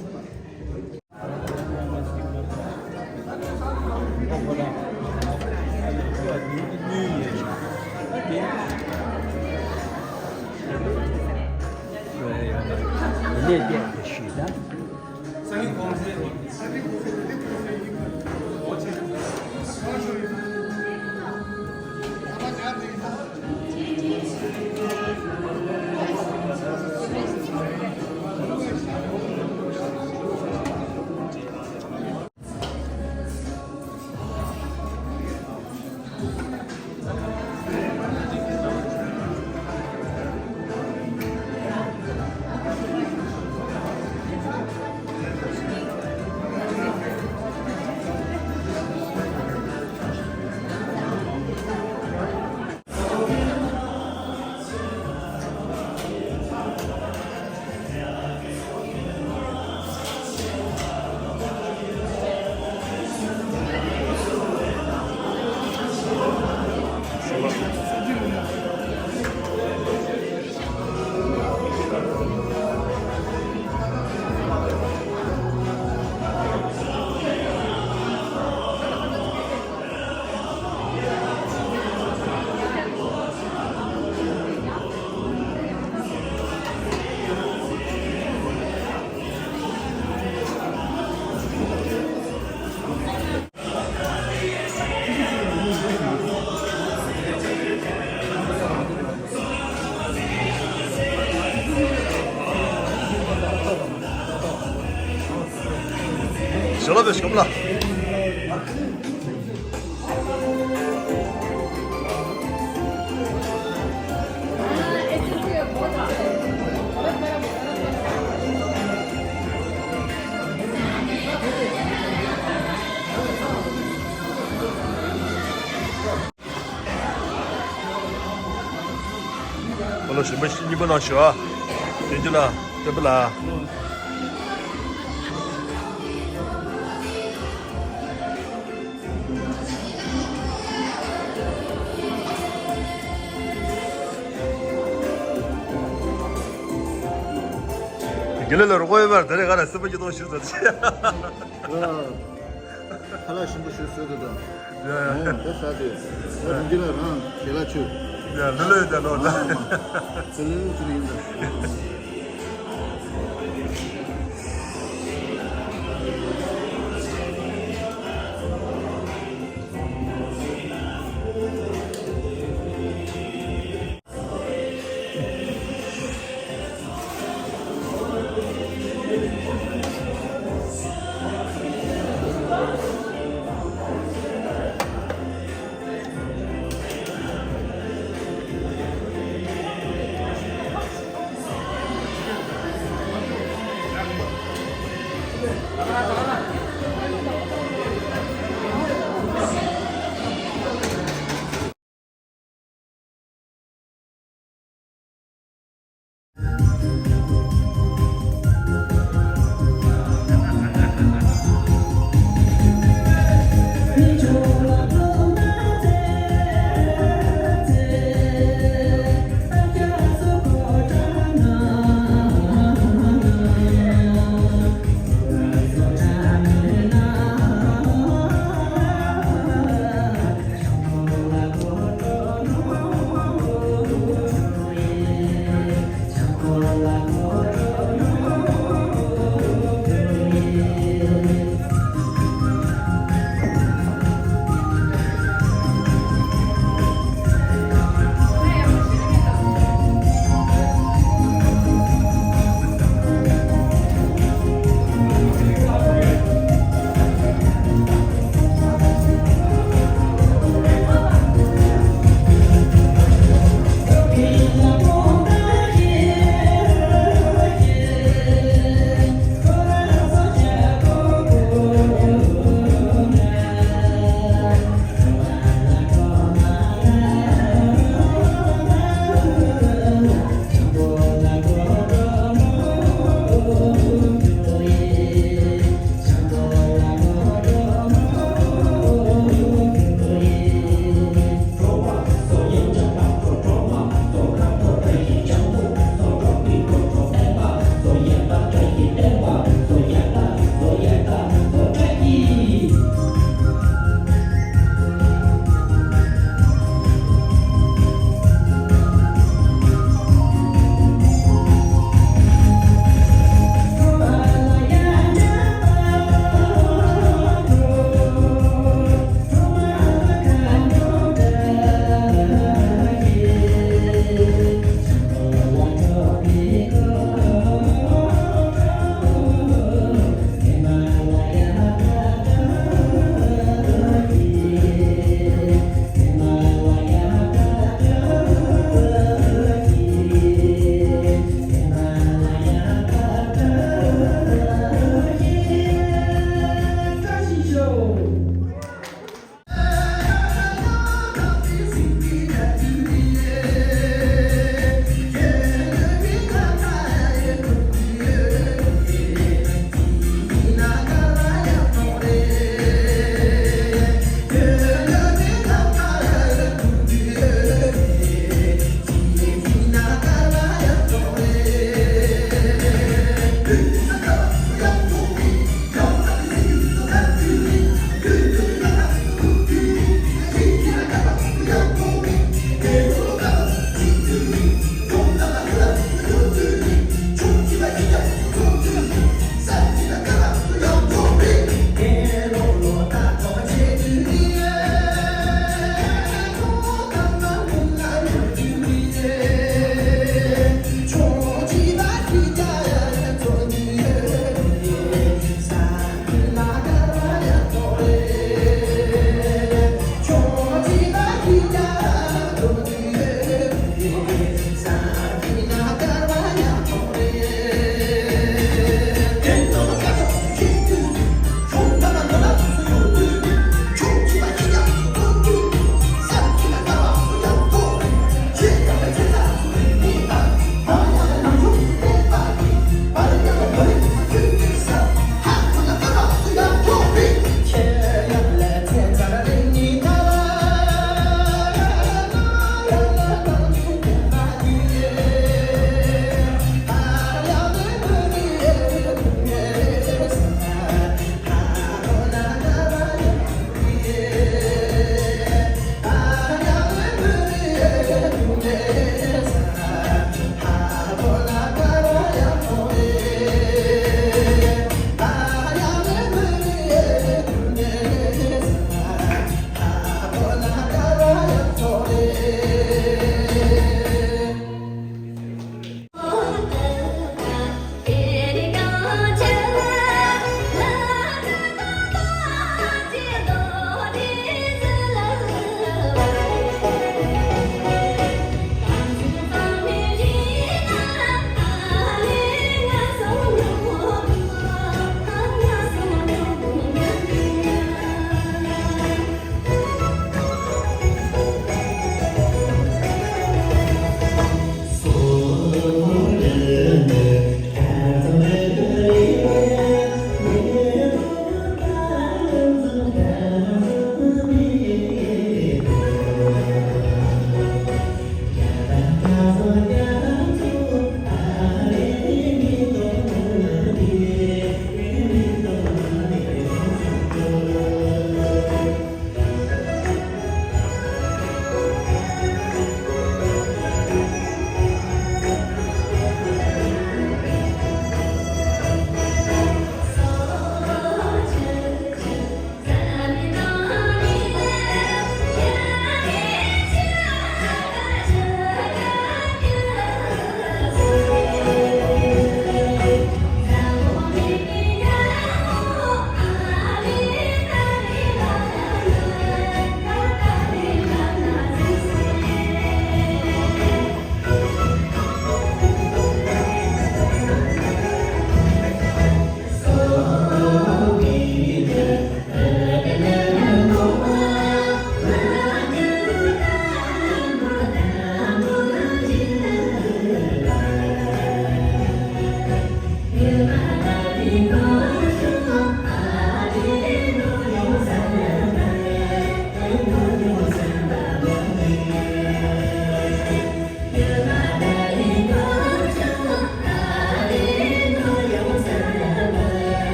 ཞོ་ལོ་བེ་ཤོམ་ལ། ཨོ་ལོ། ཞིམ་པོ་གཉིས་པོ་ནང་ཞུ་ཨ། དེ་རྒྱུ་ལ་སྟོན་པ་ལ། དགེ་ལེགས་ལ་རོགས་པ་ཡོད་པར་དེ་རེ་ག་ལ་སྲིད་པ་སྐྱིད་ཏོང་ཞུ་ཟེར་ཏེ། ཁ་ལག་ཞིམ་པོ་ཞིག་བཟོས་འདུག་ད། ཡ། ཨོ་ད་ཟ་དེ། ད་རིན་གྱི་ལ་རང་ཞལ་ལག་མཆོད། ཡ། ལྷོད་ལྷོད་ཡོད་ད་ལོ་ད། ཨ་མ། ལྷོད་ལྷོད་ཅིག་ཡིན་ད།